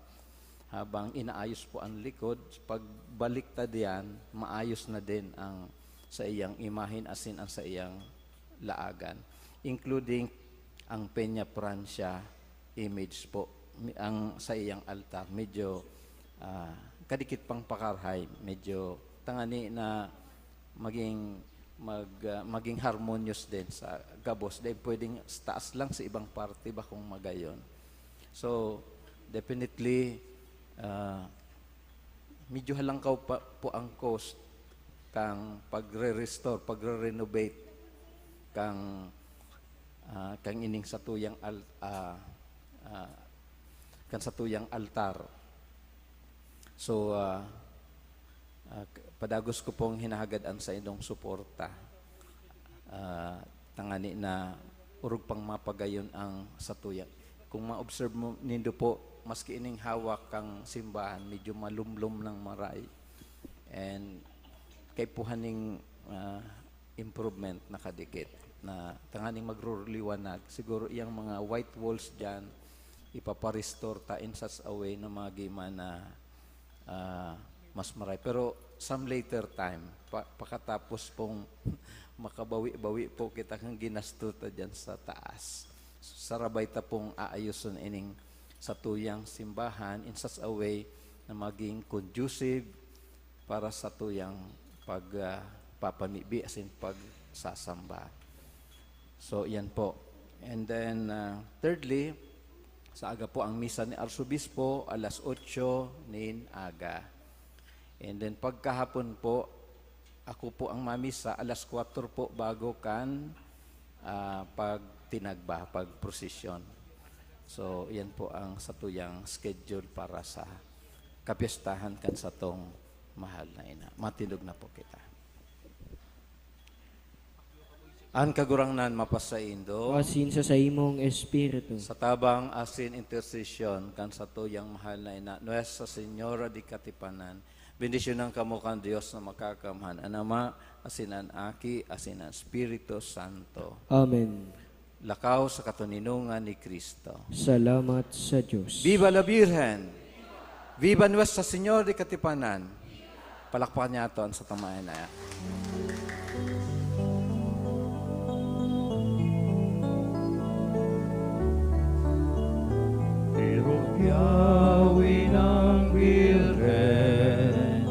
habang inaayos po ang likod, pagbalik ta diyan, maayos na din ang sa iyang imahen asin ang sa iyang laagan, including ang Peña Francia image po, mi-, ang sa iyang altar. Medyo, ah, kadikit pang pakarahay, medyo tangani na maging, mag-, ah, maging harmonious din sa gabos. Dahil pwedeng sa taas lang sa ibang parte ba kung magayon. So, definitely, ah, medyo halangkaw pa po ang cost kang pagre-restore, pagre-renovate kang, ah, kang ining satuyang al-, ah, ah, kan satuyang altar. So, ah, ah, k-, padagos ko pong hinahagad ang saindong suporta. Ah, tangani na orog pang mapagayon ang satuya. Kung ma-observe mo, nindo po, maski ining hawak kang simbahan, medyo malumlom ng maray. And kaipuhan ning, ah, improvement na kadikit na tanganing magrurliwanag. Siguro iyang mga white walls diyan, ipaparestore ta in such a way na magiman na, ah, mas maray. Pero some later time, pa-, pakatapos pong makabawi-bawi po kita kang ginasto ta diyan sa taas. Sarabay ta pong aayuson ining satuyang simbahan in such a way na maging conducive para satuyang pag, ah, papamibi asin pagsasamba. So, yan po. And then, ah, thirdly, sa aga po ang misa ni Arsobispo, alas otso nin aga. And then, pagkahapon po, ako po ang mamisa, alas kwatro po bago kan, ah, pagtinagba, pagprosesyon. So, yan po ang satuyang schedule para sa kapistahan kan satong mahal na ina. Matindog na po kita. An Kagurangnan mapasaindo. Asin sa saimong espiritu. Sa tabang asin intersesyon kan satuyang mahal na ina, Nuestra Señora de Katipanan, Bendisyonan kamo kan Dios na Makakamhan, an Ama, asin an Aki, asin an Espiritu Santo. Amen. Lakaw sa katoninongan ni Cristo. Salamat sa Diyos. Viva la Virgen! Viva Nuestra Señora de Katipanan! Palakpakan niya ito ang sa tamayan na yan. Irukyawi ng Birhen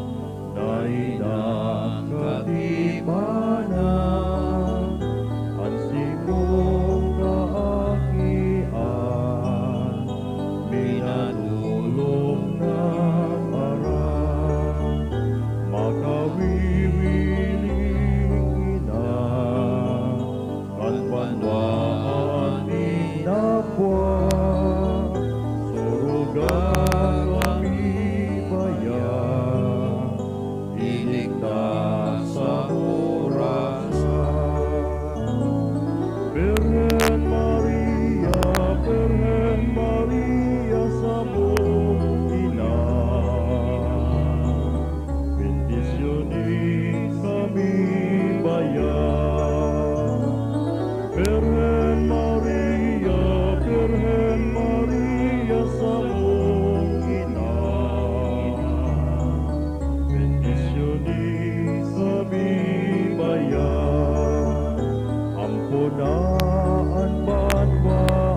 na inang katipanan, an simong kaakian, minadolong na paran, makawiwiling ina, kan banwaan nin Dapwa, surugan kami baya, iligtas sa oras. Birhen Maria, Birhen Maria, samong ina, bendisyonan kami baya. Birhen Maria, Birhen Maria, samong ina, bendisyonan kami baya. Ampo na an banwaan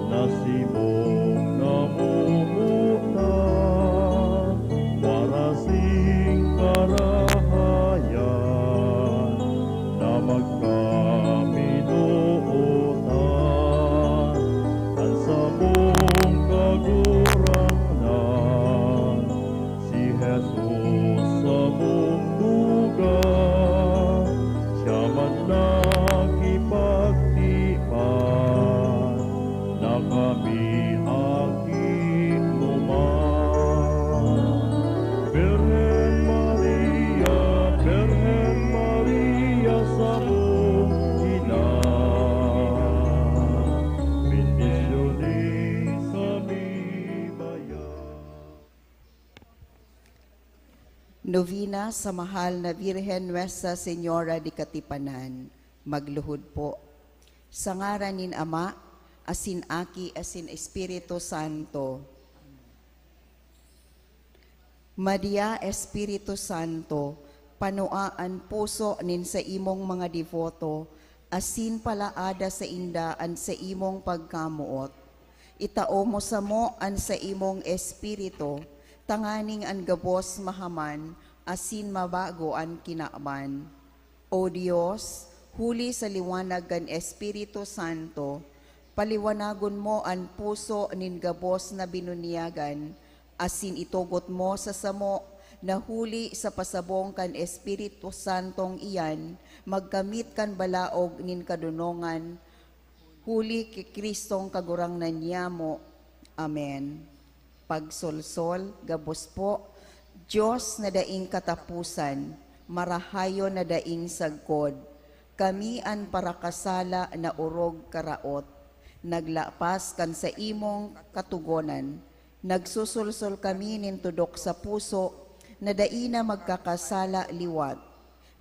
na simong namomotan, warasing karahayan na magkaminootan, an samong Kagurangnan, si Jesus samong tugang, siya man nakipagtipan, na kami aki duman. Birhen Maria, Birhen Maria, samong ina, bendisyonan kami baya. Novena sa Mahal na Virgen Nuestra Señora de Katipanan. Magluhod po. Sa ngaran nin Ama, asin Aki, asin Espiritu Santo. Maria, Espiritu Santo, panua an puso nin saimong mga deboto, asin palaada sainda an saimong pagkamoot. Itao mo samo an saimong Espiritu, tanganing an gabos mahaman asin mabago an kinaban. O Dios, huli sa liwanag kan Espiritu Santo, paliwanagon mo an puso nin gabos na binunyagan, asin itugot mo sa samo na huli sa pasabong kan Espiritu Santong iyan, magkamit kan balaog nin kadonongan, huli ki Cristong Kagurangnan niyamo. Amen. Pagsolsol, gabos po, Dios na daing kataposan, marahayon na daing sagkod, kami an parakasala na orog karaot, naglapas kan saimong katogonan, nagsusolsol kami nin tudok sa puso na dai na magkakasala liwat.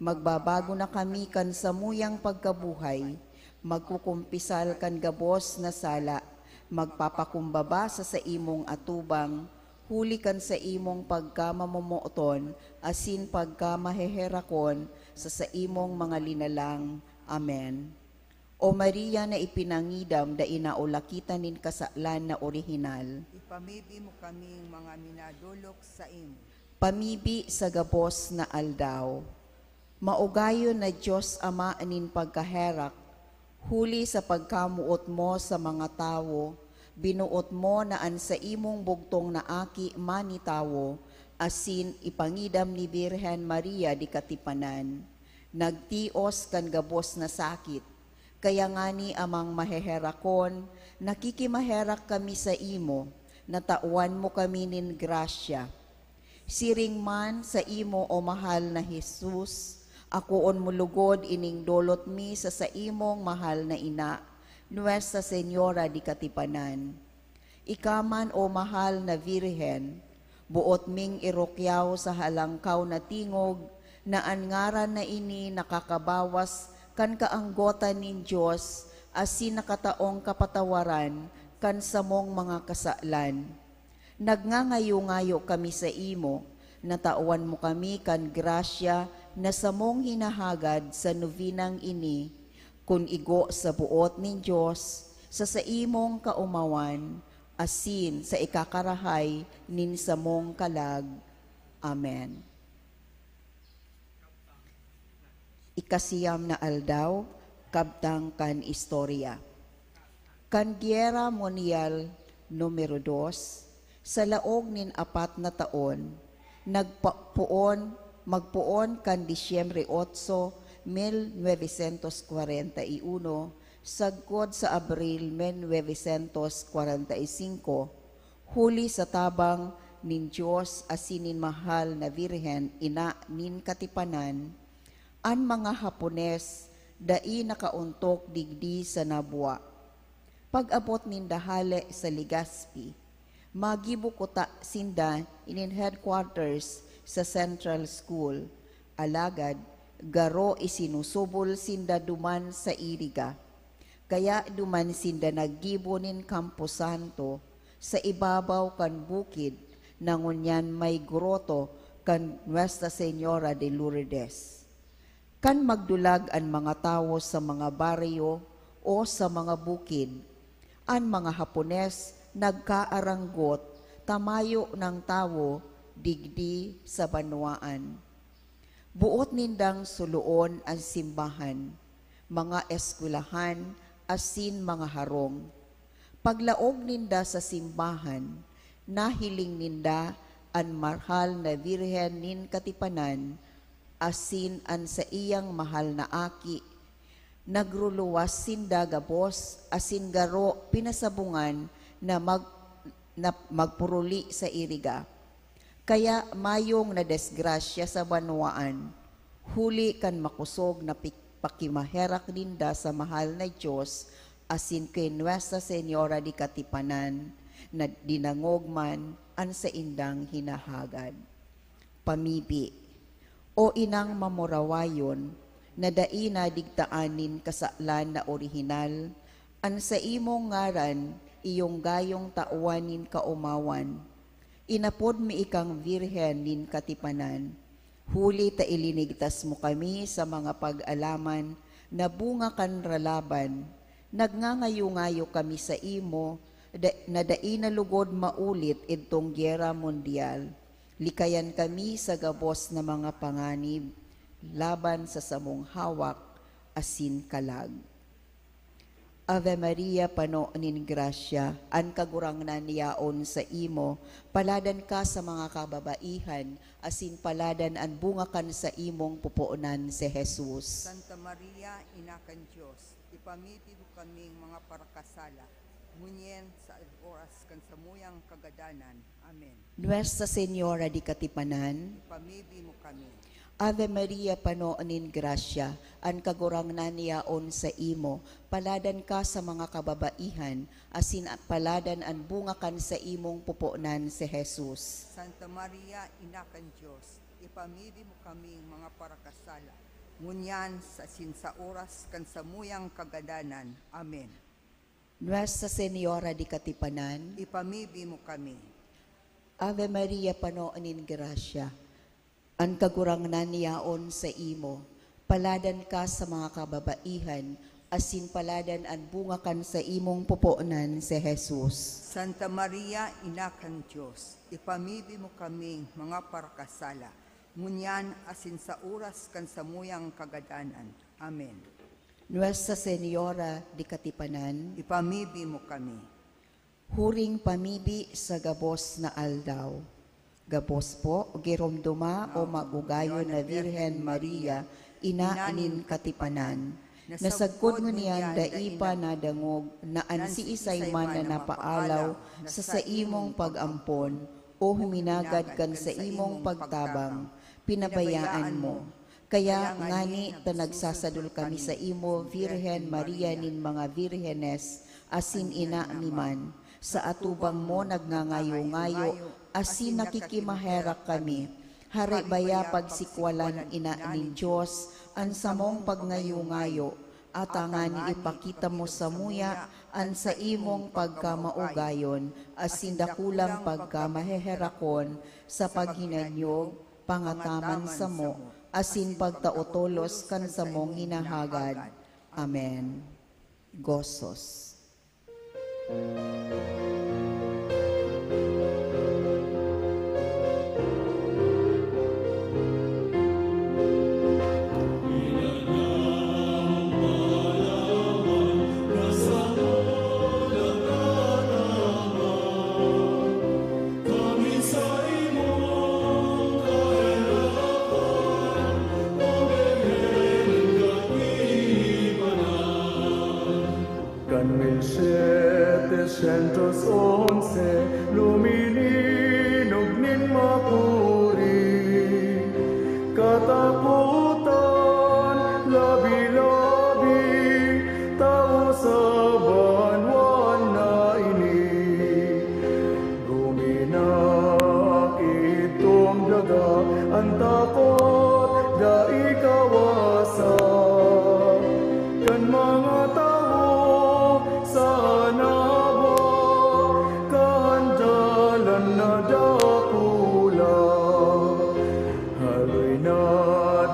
Magbabago na kami kan samuyang pagkabuhay, magkukumpisal kan gabos na sala, magpapakumbaba sa saimong atubang, huli kan saimong pagkamamomoton asin pagkamaheherakon sa saimong mga linalang. Amen. O Maria na ipinangidam, dai naulakitan nin kasalan na orihinal. Ipamibi mo kaming mga minadolok saimo. Pamibi sa gabos na aldaw. Maugayon na Dios Ama nin pagkaherak, huli sa pagkamoot mo sa mga tawo, binuot mo na an saimong bugtong na Aki manitawo, asin ipangidam ni Birhen Maria di katipanan. Nagtios kan gabos na sakit. Kaya ngani, Amang Maheherakon, nakikimaherak kami saimo, na tawan mo kami nin grasya. Siring man saimo, O mahal na Jesus, akoon mo lugod ining dolot mi sa saimong mahal na ina, Nuestra Señora di Katipanan. Ika man, O mahal na Birhen, Boot ming irukyaw sa halangkaw na tingog na an ngaran na ini nakakabawas kan kaanggotan nin Dios asin nakataong kapatawaran kan samong mga kasalan. Nagngangayo-ngayo kami saimo na tawan mo kami kan grasya na samong hinahagad sa novenang ini, kun igo sa boot nin Dios, sa saimong kaomawan, asin sa ikakarahay nin samong kalag. Amen. Ikasiyam na aldaw, kabtang kan istorya. Kan Gyera Mundial Numero Dos, sa laog nin apat na taon, nagpapoon, magpoon kan Disyembre otso, mil novecientos kwarenta y uno, sagkod sa Abril, mil novecientos kwarenta y singko, huli sa tabang nin Dios asin nin Mahal na Birhen, Ina nin Katipanan, an mga Hapones dai nakaontok digdi sa Nabua. Pag-abot ninda hale sa Legazpi, magibo kuta sinda nin headquarters sa Central School, alagad garo isinusubol sinda duman sa Iriga. Kaya duman sinda naggibo nin kamposanto sa ibabaw kan bukid na ngunyan may groto kan Nuestra Señora de Lourdes. Kan magdulag an mga tawo sa mga baryo o sa mga bukid, an mga Hapones nagkaaranggot ta mayo nang tawo digdi sa banwaan. Boot nindang suloon an simbahan, mga eskwelahan, asin mga harong. Paglaog ninda sa simbahan, nahiling ninda an Mahal na Birhen nin Katipanan asin an saiyang mahal na aki. Nagruluwas sinda gabos asin garo pinasabungan na mag-, na magpuruli sa Iriga. Kaya mayong nadisgrasya sa banwaan, huli kan makosog na pi-, pakimaherak ninda sa Mahal na Dios asin ki Nuestra Señora de Katipanan, na dinangog man an saindang hinahagad. Pamibi. O Inang mamurawayon, na dai nadigtaan nin kasalan na orihinal, an saimong ngaran iyong gayong tawan nin kaomawan. Inapod mi ikang Birhen nin Katipanan, huli ta ilinigtas mo kami sa mga pag-alaman na bunga kan ralaban. Nagngangayo-ngayo kami saimo da-, na dai na lugod maulit idtong Gyera Mundial. Likayan kami sa gabos na mga panganib laban sa samong hawak asin kalag. Ave Maria, pano nin grasya, an Kagurangnan yaon saimo. Paladan ka sa mga kababaihan, asin paladan an bunga kan saimong pupuonan, si Jesus. Santa Maria, Ina kan Dios, ipamibi mo kaming mga parakasala, ngunyan sa oras kan samuyang kagadanan. Amen. Nuestra Señora de Katipanan, ipamibi mo kami. Ave Maria, pano nin grasya, an Kagurangnan yaon saimo. Paladan ka sa mga kababaihan, asin paladan an bunga kan saimong pupuonan, si Jesus. Santa Maria, Ina kan Dios, ipamibi mo kaming mga parakasala, ngunyan sa, asin sa oras kan samuyang kagadanan. Amen. Nuestra Señora de Katipanan, ipamibi mo kami. Ave Maria, pano nin grasya, an Kagurangnan yaon saimo. Paladan ka sa mga kababaihan, asin paladan an bunga kan saimong pupuonan, si Jesus. Santa Maria, Ina kan Dios, ipamibi mo kaming mga parakasala, ngunyan asin sa oras kan samuyang kagadanan. Amen. Nuestra Señora de Katipanan, ipamibi mo kami. Huring pamibi sa gabos na aldaw. Gabos po, giromdoma o magugayon na Birhen Maria, Ina nin Katipanan, na sagkod ngunyan dai pa nadangog na an siisay man na napaalaw sa saimong pag-ampon o huminagad kan saimong pagtabang, pinabayaan mo. Kaya ngani ta nagsasadol kami saimo, Birhen Maria nin mga birhenes, asin ina mi man, sa atubang mo nagngangayo-ngayo asin nakikimaherak kami. Hare baya pagsikwalan ina nin Dios an samong pagngayo-ngayo, ata ngani ipakita mo samuya an saimong pagkamaugayon asin dakulang pagkamaheherakon sa paghinanyog, pangataman samo, asin pagtao tolos kan samong hinahagad. Amen. Gozos. Kan mil siete sientos onse, lumininog nin makuri. Katapotan, labi-labi, tawo sa banwaan na ini. Guminaak itong daga, an takot dai kawasa. Kan mga tawo sa anawa, kahandalan na dakula. Haloy na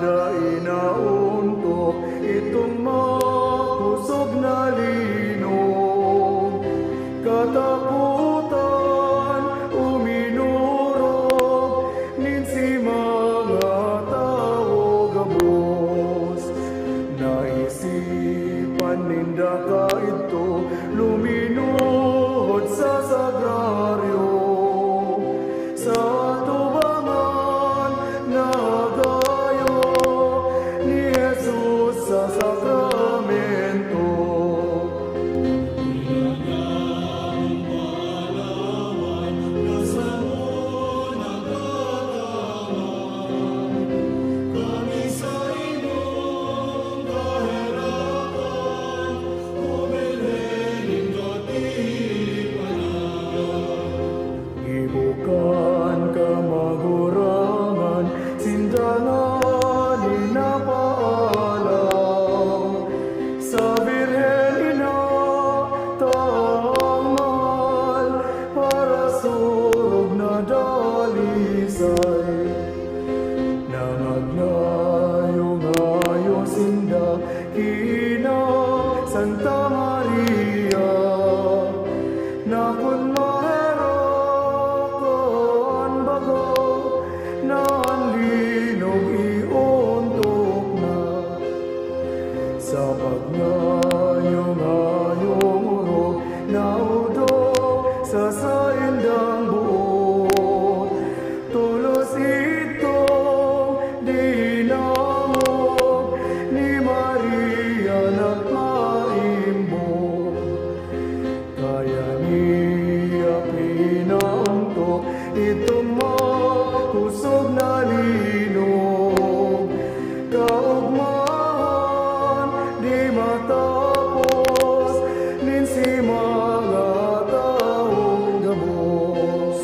dai naontok itong makosog na linog. Katapotan, uminorog nin si mga tawo gabos. Naisipan ninda kaidto luminuhod sa sagraryo. Sa atubangan, nagayo ni Jesus sa sakramento. Gibo kan kamagurangan, sinda ngani napaalam. Sa Birhen Ina, tang mahal, parasurog na dalisay. Nangagnayo-ngayo sinda ki Ina Santa Maria, na kun maherak an baga, na an linog iontok na. Sa pagngayong-ngayong orog, naodok sa saindang boot. Tolos itong dinangog ni Maria na maimbog. Kaya niya pinaantok itong makosog na linog. Kaogmahan di matapos nin si mga tawong gabos.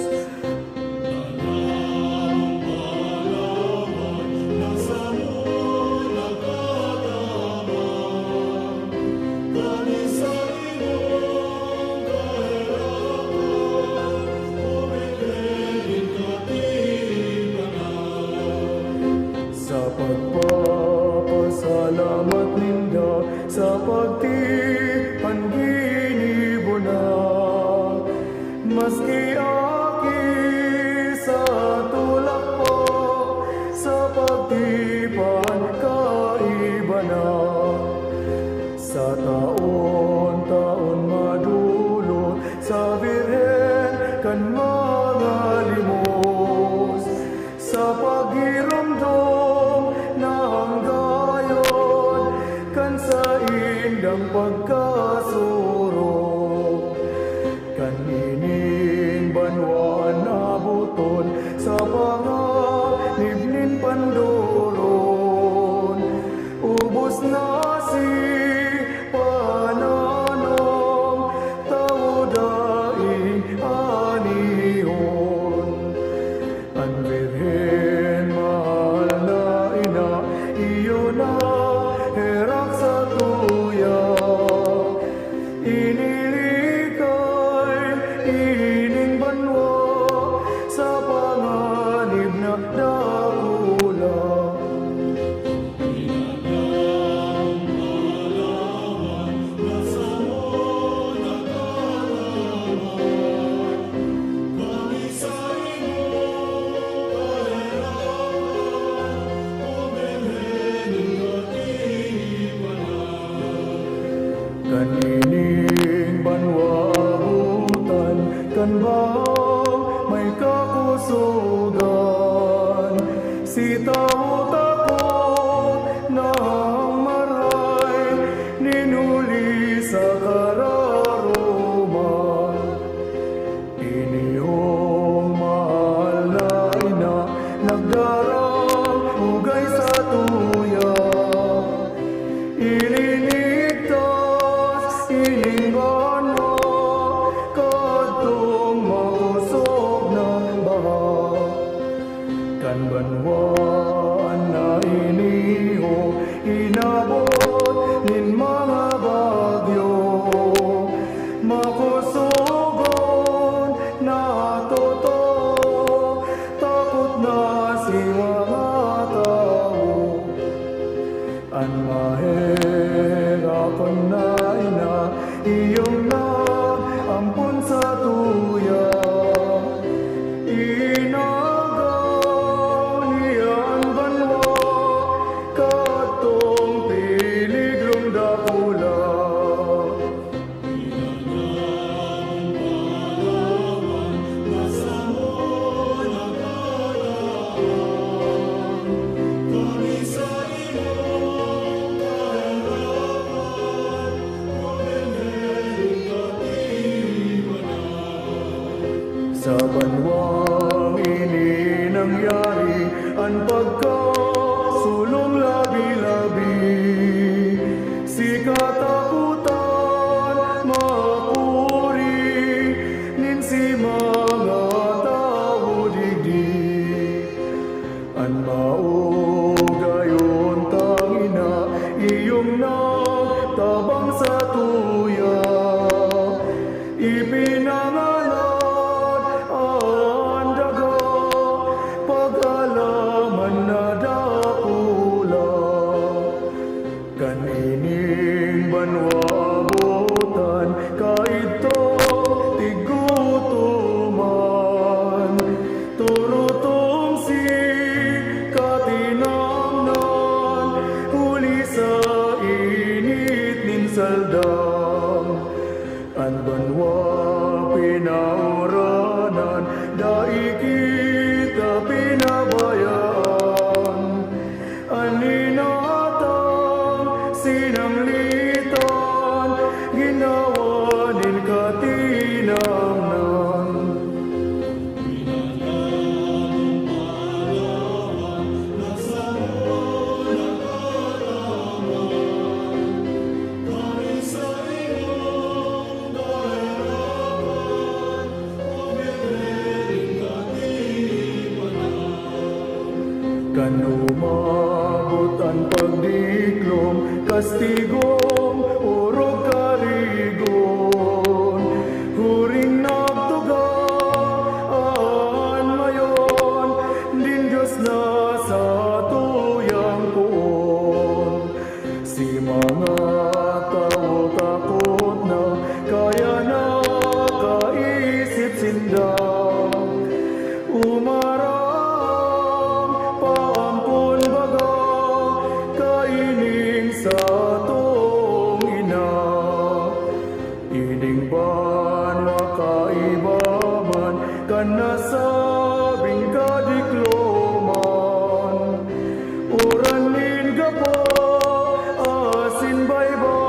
Sa pagpapasalamat ninda sa pagtipan ginibo na, maski aki sa tulak pa, sa pagtipan kaiba na. Sa taon-taon madolot sa Birhen kan mga limos, sa paghiromdom na hanggayon kan saindang pagkasurog. Kan ining banwaan naboton sa panganib nin pandoron, ubos na si pananom, tawo daing anihon. Bang may kakusugan, si tawo takot na ang maray nin huli sa kararuman. Ini hong mahal na ina nagdarang ugay sa tuya. Ilinigtas ining banwa kadtong makosog na baha. Kan banwa na ini hong inabot nin mga bagyo, makosogon na totoo, takot na si mga tawo. An maherakon na ina, iyong nag-ampon sa tuya. Inagaw niya an banwa kadtong peligrong dakula. Sa banwang ini nangyari an pagkasulong labi-labi. Si katapotan mapuri nin si mga tawo digdi. An maugayong tangina iyong nagtabang sa tuya. Ipinangalad an daga, pag-alaman na dakula. Kan ining banwa abutan kaidto tigutoman, turutong si katinamnan, huli sa init nin saldang. An banwa pinauranan, dai kita pinabayaan. An inatang sinanglitan, ginawa nin katinamnan. Kan umabot an pagdiklom, kastigong orog karigon, huring nagtuga an mayon nin Dios na satuyang poon. Si mga tawo takot na, kaya nakaisip sinda, umarang paampon baga kaining satong ina. Ining banwa kaiba man kan nasabing kadikloman. Uran nin gapa asin baybay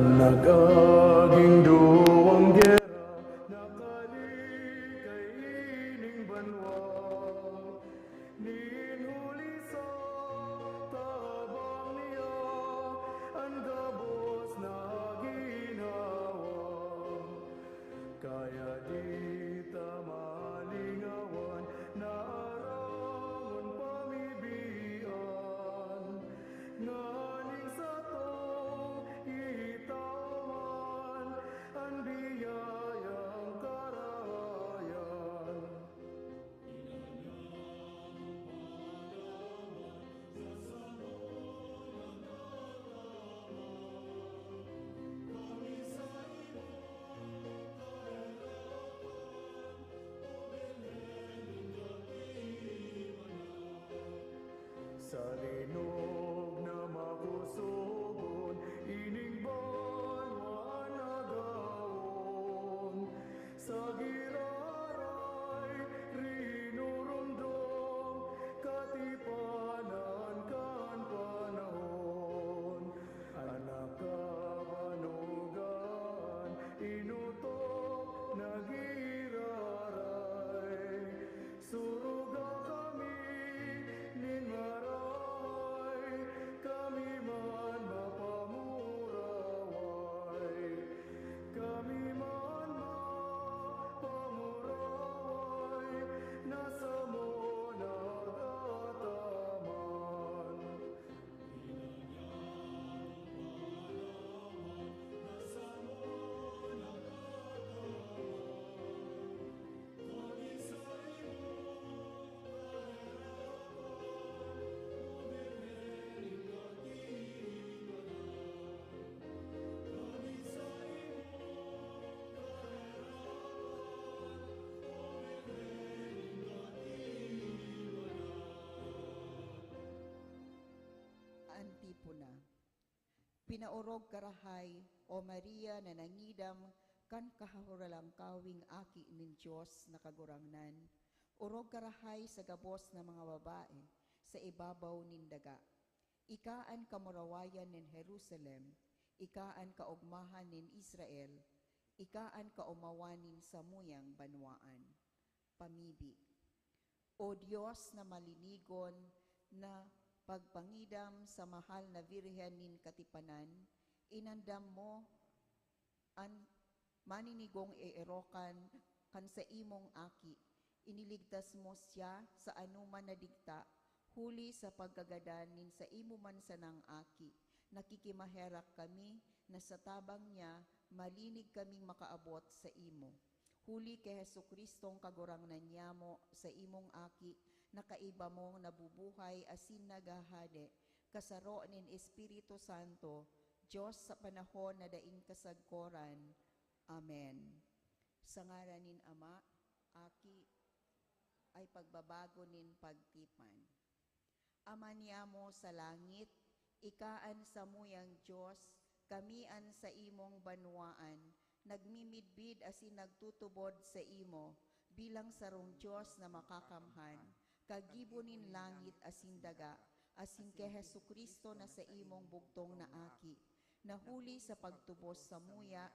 Nag-aging duwang gera, nakalikay ining banwa. Nin huli sa tabang niya, an gabos na ginhawa. Kaya di ta malingawan na aramon pamibian, nganing satong itawan an biyayang karahayan. Sa linog na makusugon, ining banwa nagawon. Sa giraray, rinurumdom, katipanan kan panahon. An nakabanogan, inutok na giraray. Suruga kami nin marahay, kami man mapamuraway. Kami man mapamuraway, na samo nagataman. Antipona. Pinaorog ka rahay, O Maria na nangidam kan kahahuralangkawing Aki nin Dios na Kagurangnan. Orog ka rahay sa gabos na mga babae sa ibabaw nin daga. Ika an kamurawayan nin Jerusalem, ika an kaogmahan nin Israel, ika an kaomawan nin samuyang banwaan. Pamibi. O Dios na malinigon, na pagpangidam sa mahal na Birhen nin Katipanan, inandam mo an maninigong eerokan kan saimong Aki. Iniligtas mo siya sa anoman na digta, huli sa pagkagadan nin saimo man sanang Aki. Nakikimaherak kami na sa tabang niya, malinig kaming makaabot saimo. Huli ki Jesu-Cristong Kagurangnan niyamo, saimong Aki, na kaiba mong nabubuhay asin naghahade, kasaro nin Espiritu Santo, Dios sa panahon na daing kasagkoran. Amen. Sa ngaran nin Ama, Aki, ay pagbabago nin pagtipan. Ama niyamo sa langit, ika an samuyang Dios, kami an saimong banwaan, nagmimidbid asin nagtutubod saimo, bilang sarong Dios na makakamhan, kagibo nin langit asin daga, asin ki Jesu-Cristo na saimong bugtong na Aki, na huli sa pagtubos samuya,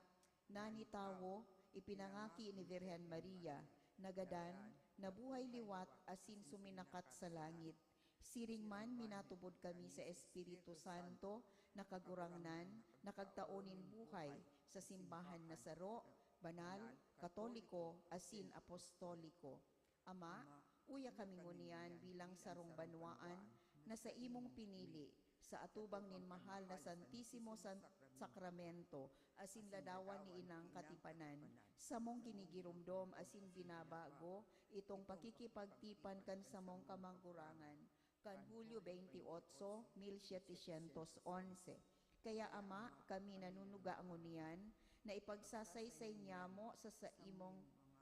nanitawo, ipinangaki ni Virgen Maria, nagadan, nabuhay liwat, asin suminakat sa langit. Siring man, minatubod kami sa Espiritu Santo, na Kagurangnan, na kagtao nin buhay, sa simbahan na saro, banal, katoliko, asin apostoliko. Ama, uya kami ngunyan bilang sarong banwaan na saimong pinili, sa atubang nin mahal na Santisimo San-, Sakramento, asin ladawan ni Inang Katipanan, samong ginigiromdom asin binabago itong pakikipagtipan kan samong kamanggurangan, kan Hulyo veintiocho, mil setecientos once. Kaya, Ama, kami nanunuga ngunyan na ipagsasaysay niyamo sa saimong,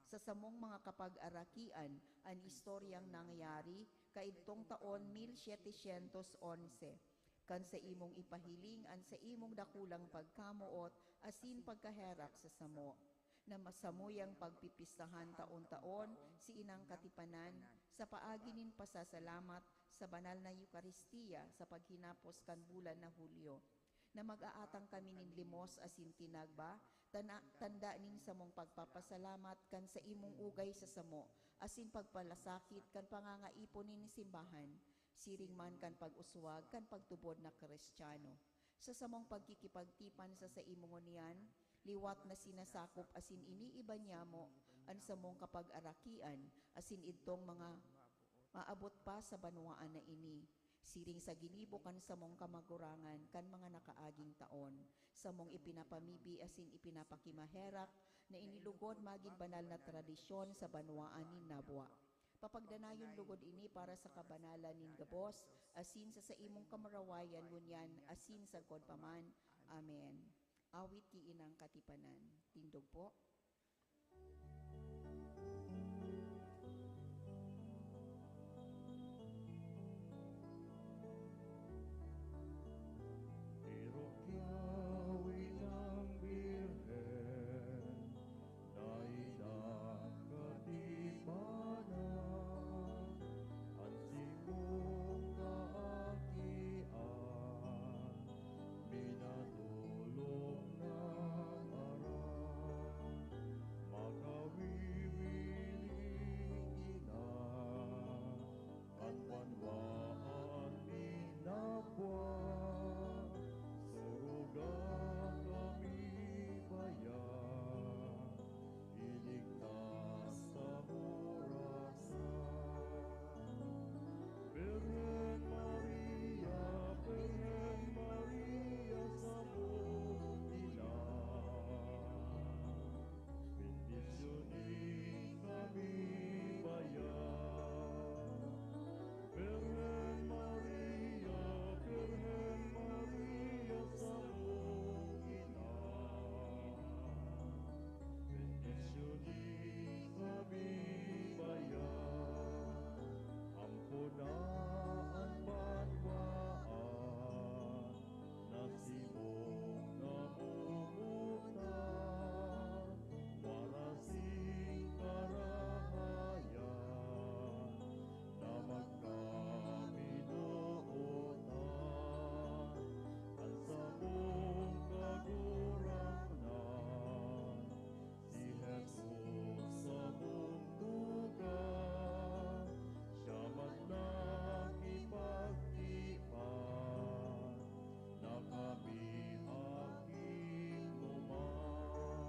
sa samong mga kapag-arakian an istoryang nangyari kaidtong taon mil setecientos once, kan saimong ipahiling an saimong dakulang pagkamoot asin pagkaherak sa samo, na masamuyang pagpipistahan taon-taon si Inang Katipanan sa paagi nin pasasalamat sa banal na Eukaristia sa paghinapos kan bulan na Hulyo, na mag-aatang kami nin limos asin tinagba, tana-, tanda nin samong pagpapasalamat kan saimong ugay sa samo, asin pagpalasakit kan pangangaipon nin simbahan, siring man kan pag-uswag kan pagtubod na Kristiyano. Sa samong pagkikipagtipan sa saimong ngunyan, liwat na sinasakop asin iniiba niyamo an samong kapagarakian asin idtong mga maabot pa sa banwaan na ini. Siring sa ginibo kan samong kamagurangan kan mga nakaaging taon, samong ipinapamibi asin ipinapakimaherak na inilugod magin banal na tradisyon sa banwaan nin Nabua. Papagdanayon lugod ini para sa kabanalan nin gabos, asin sa saimong kamurawayan ngunyan asin sagkod pa man. Amen. Awit ki inang katipanan. Tindog po. Irukyaw inang Birhen, na inang katipanan, an simong kaakian, minatulog na aram. Makawiwiling ina, an banwaan nin Nabua, suruga kami baya, iligtas ta murasa. Birhen Maria, Birhen Maria, samong ina, bendisyoni kami baya. Birhen Maria, Birhen Maria, samong ina, bendisyoni kami baya. Ampo na an banwaan na simong namumuta, warasing karahayan na magkaminootan. An samong Kagurangnan, si Jesus samong tugang, siya man nakipagtipan, na kami aki tuman.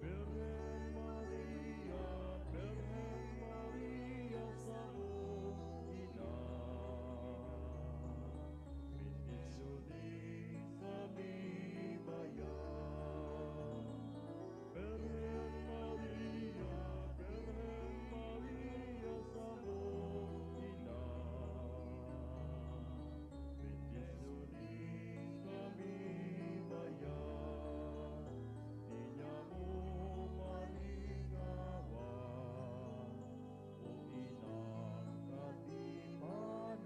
Birhen Maria, Birhen Maria, samong ina, bendisyoni kami baya. Birhen Maria, Birhen Maria, samong ina, bendisyoni kami baya. Di niya mo malingawan, o inang katipanan,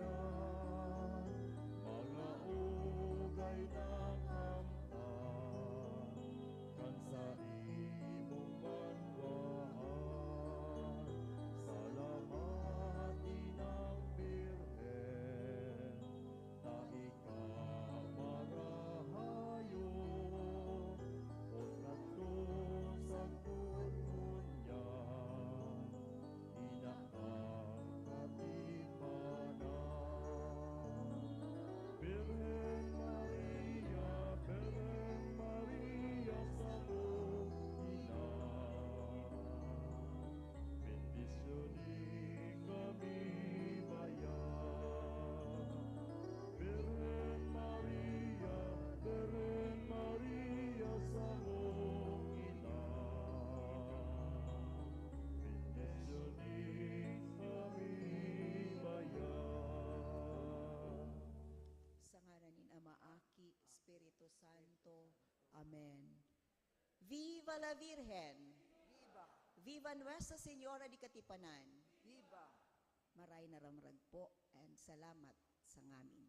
mga ugay na kamtan kan saimong banwaan. Salamat, Inang Birhen, ta ika marahayon, kun kadto sagkod ngunyan, ina kan katipanan. Birhen Maria, Birhen Maria, samong ina, bendisyoni kami baya. Birhen Maria, Birhen Maria, samong ina, bendisyoni kami baya. Sa ngaran nin Ama, Aki, Espiritu Santo. Amen. Viva la Virgen! Viva! Viva Nuestra Señora de Katipanan! Viva! Maray na ramrag po and salamat sa ngamin.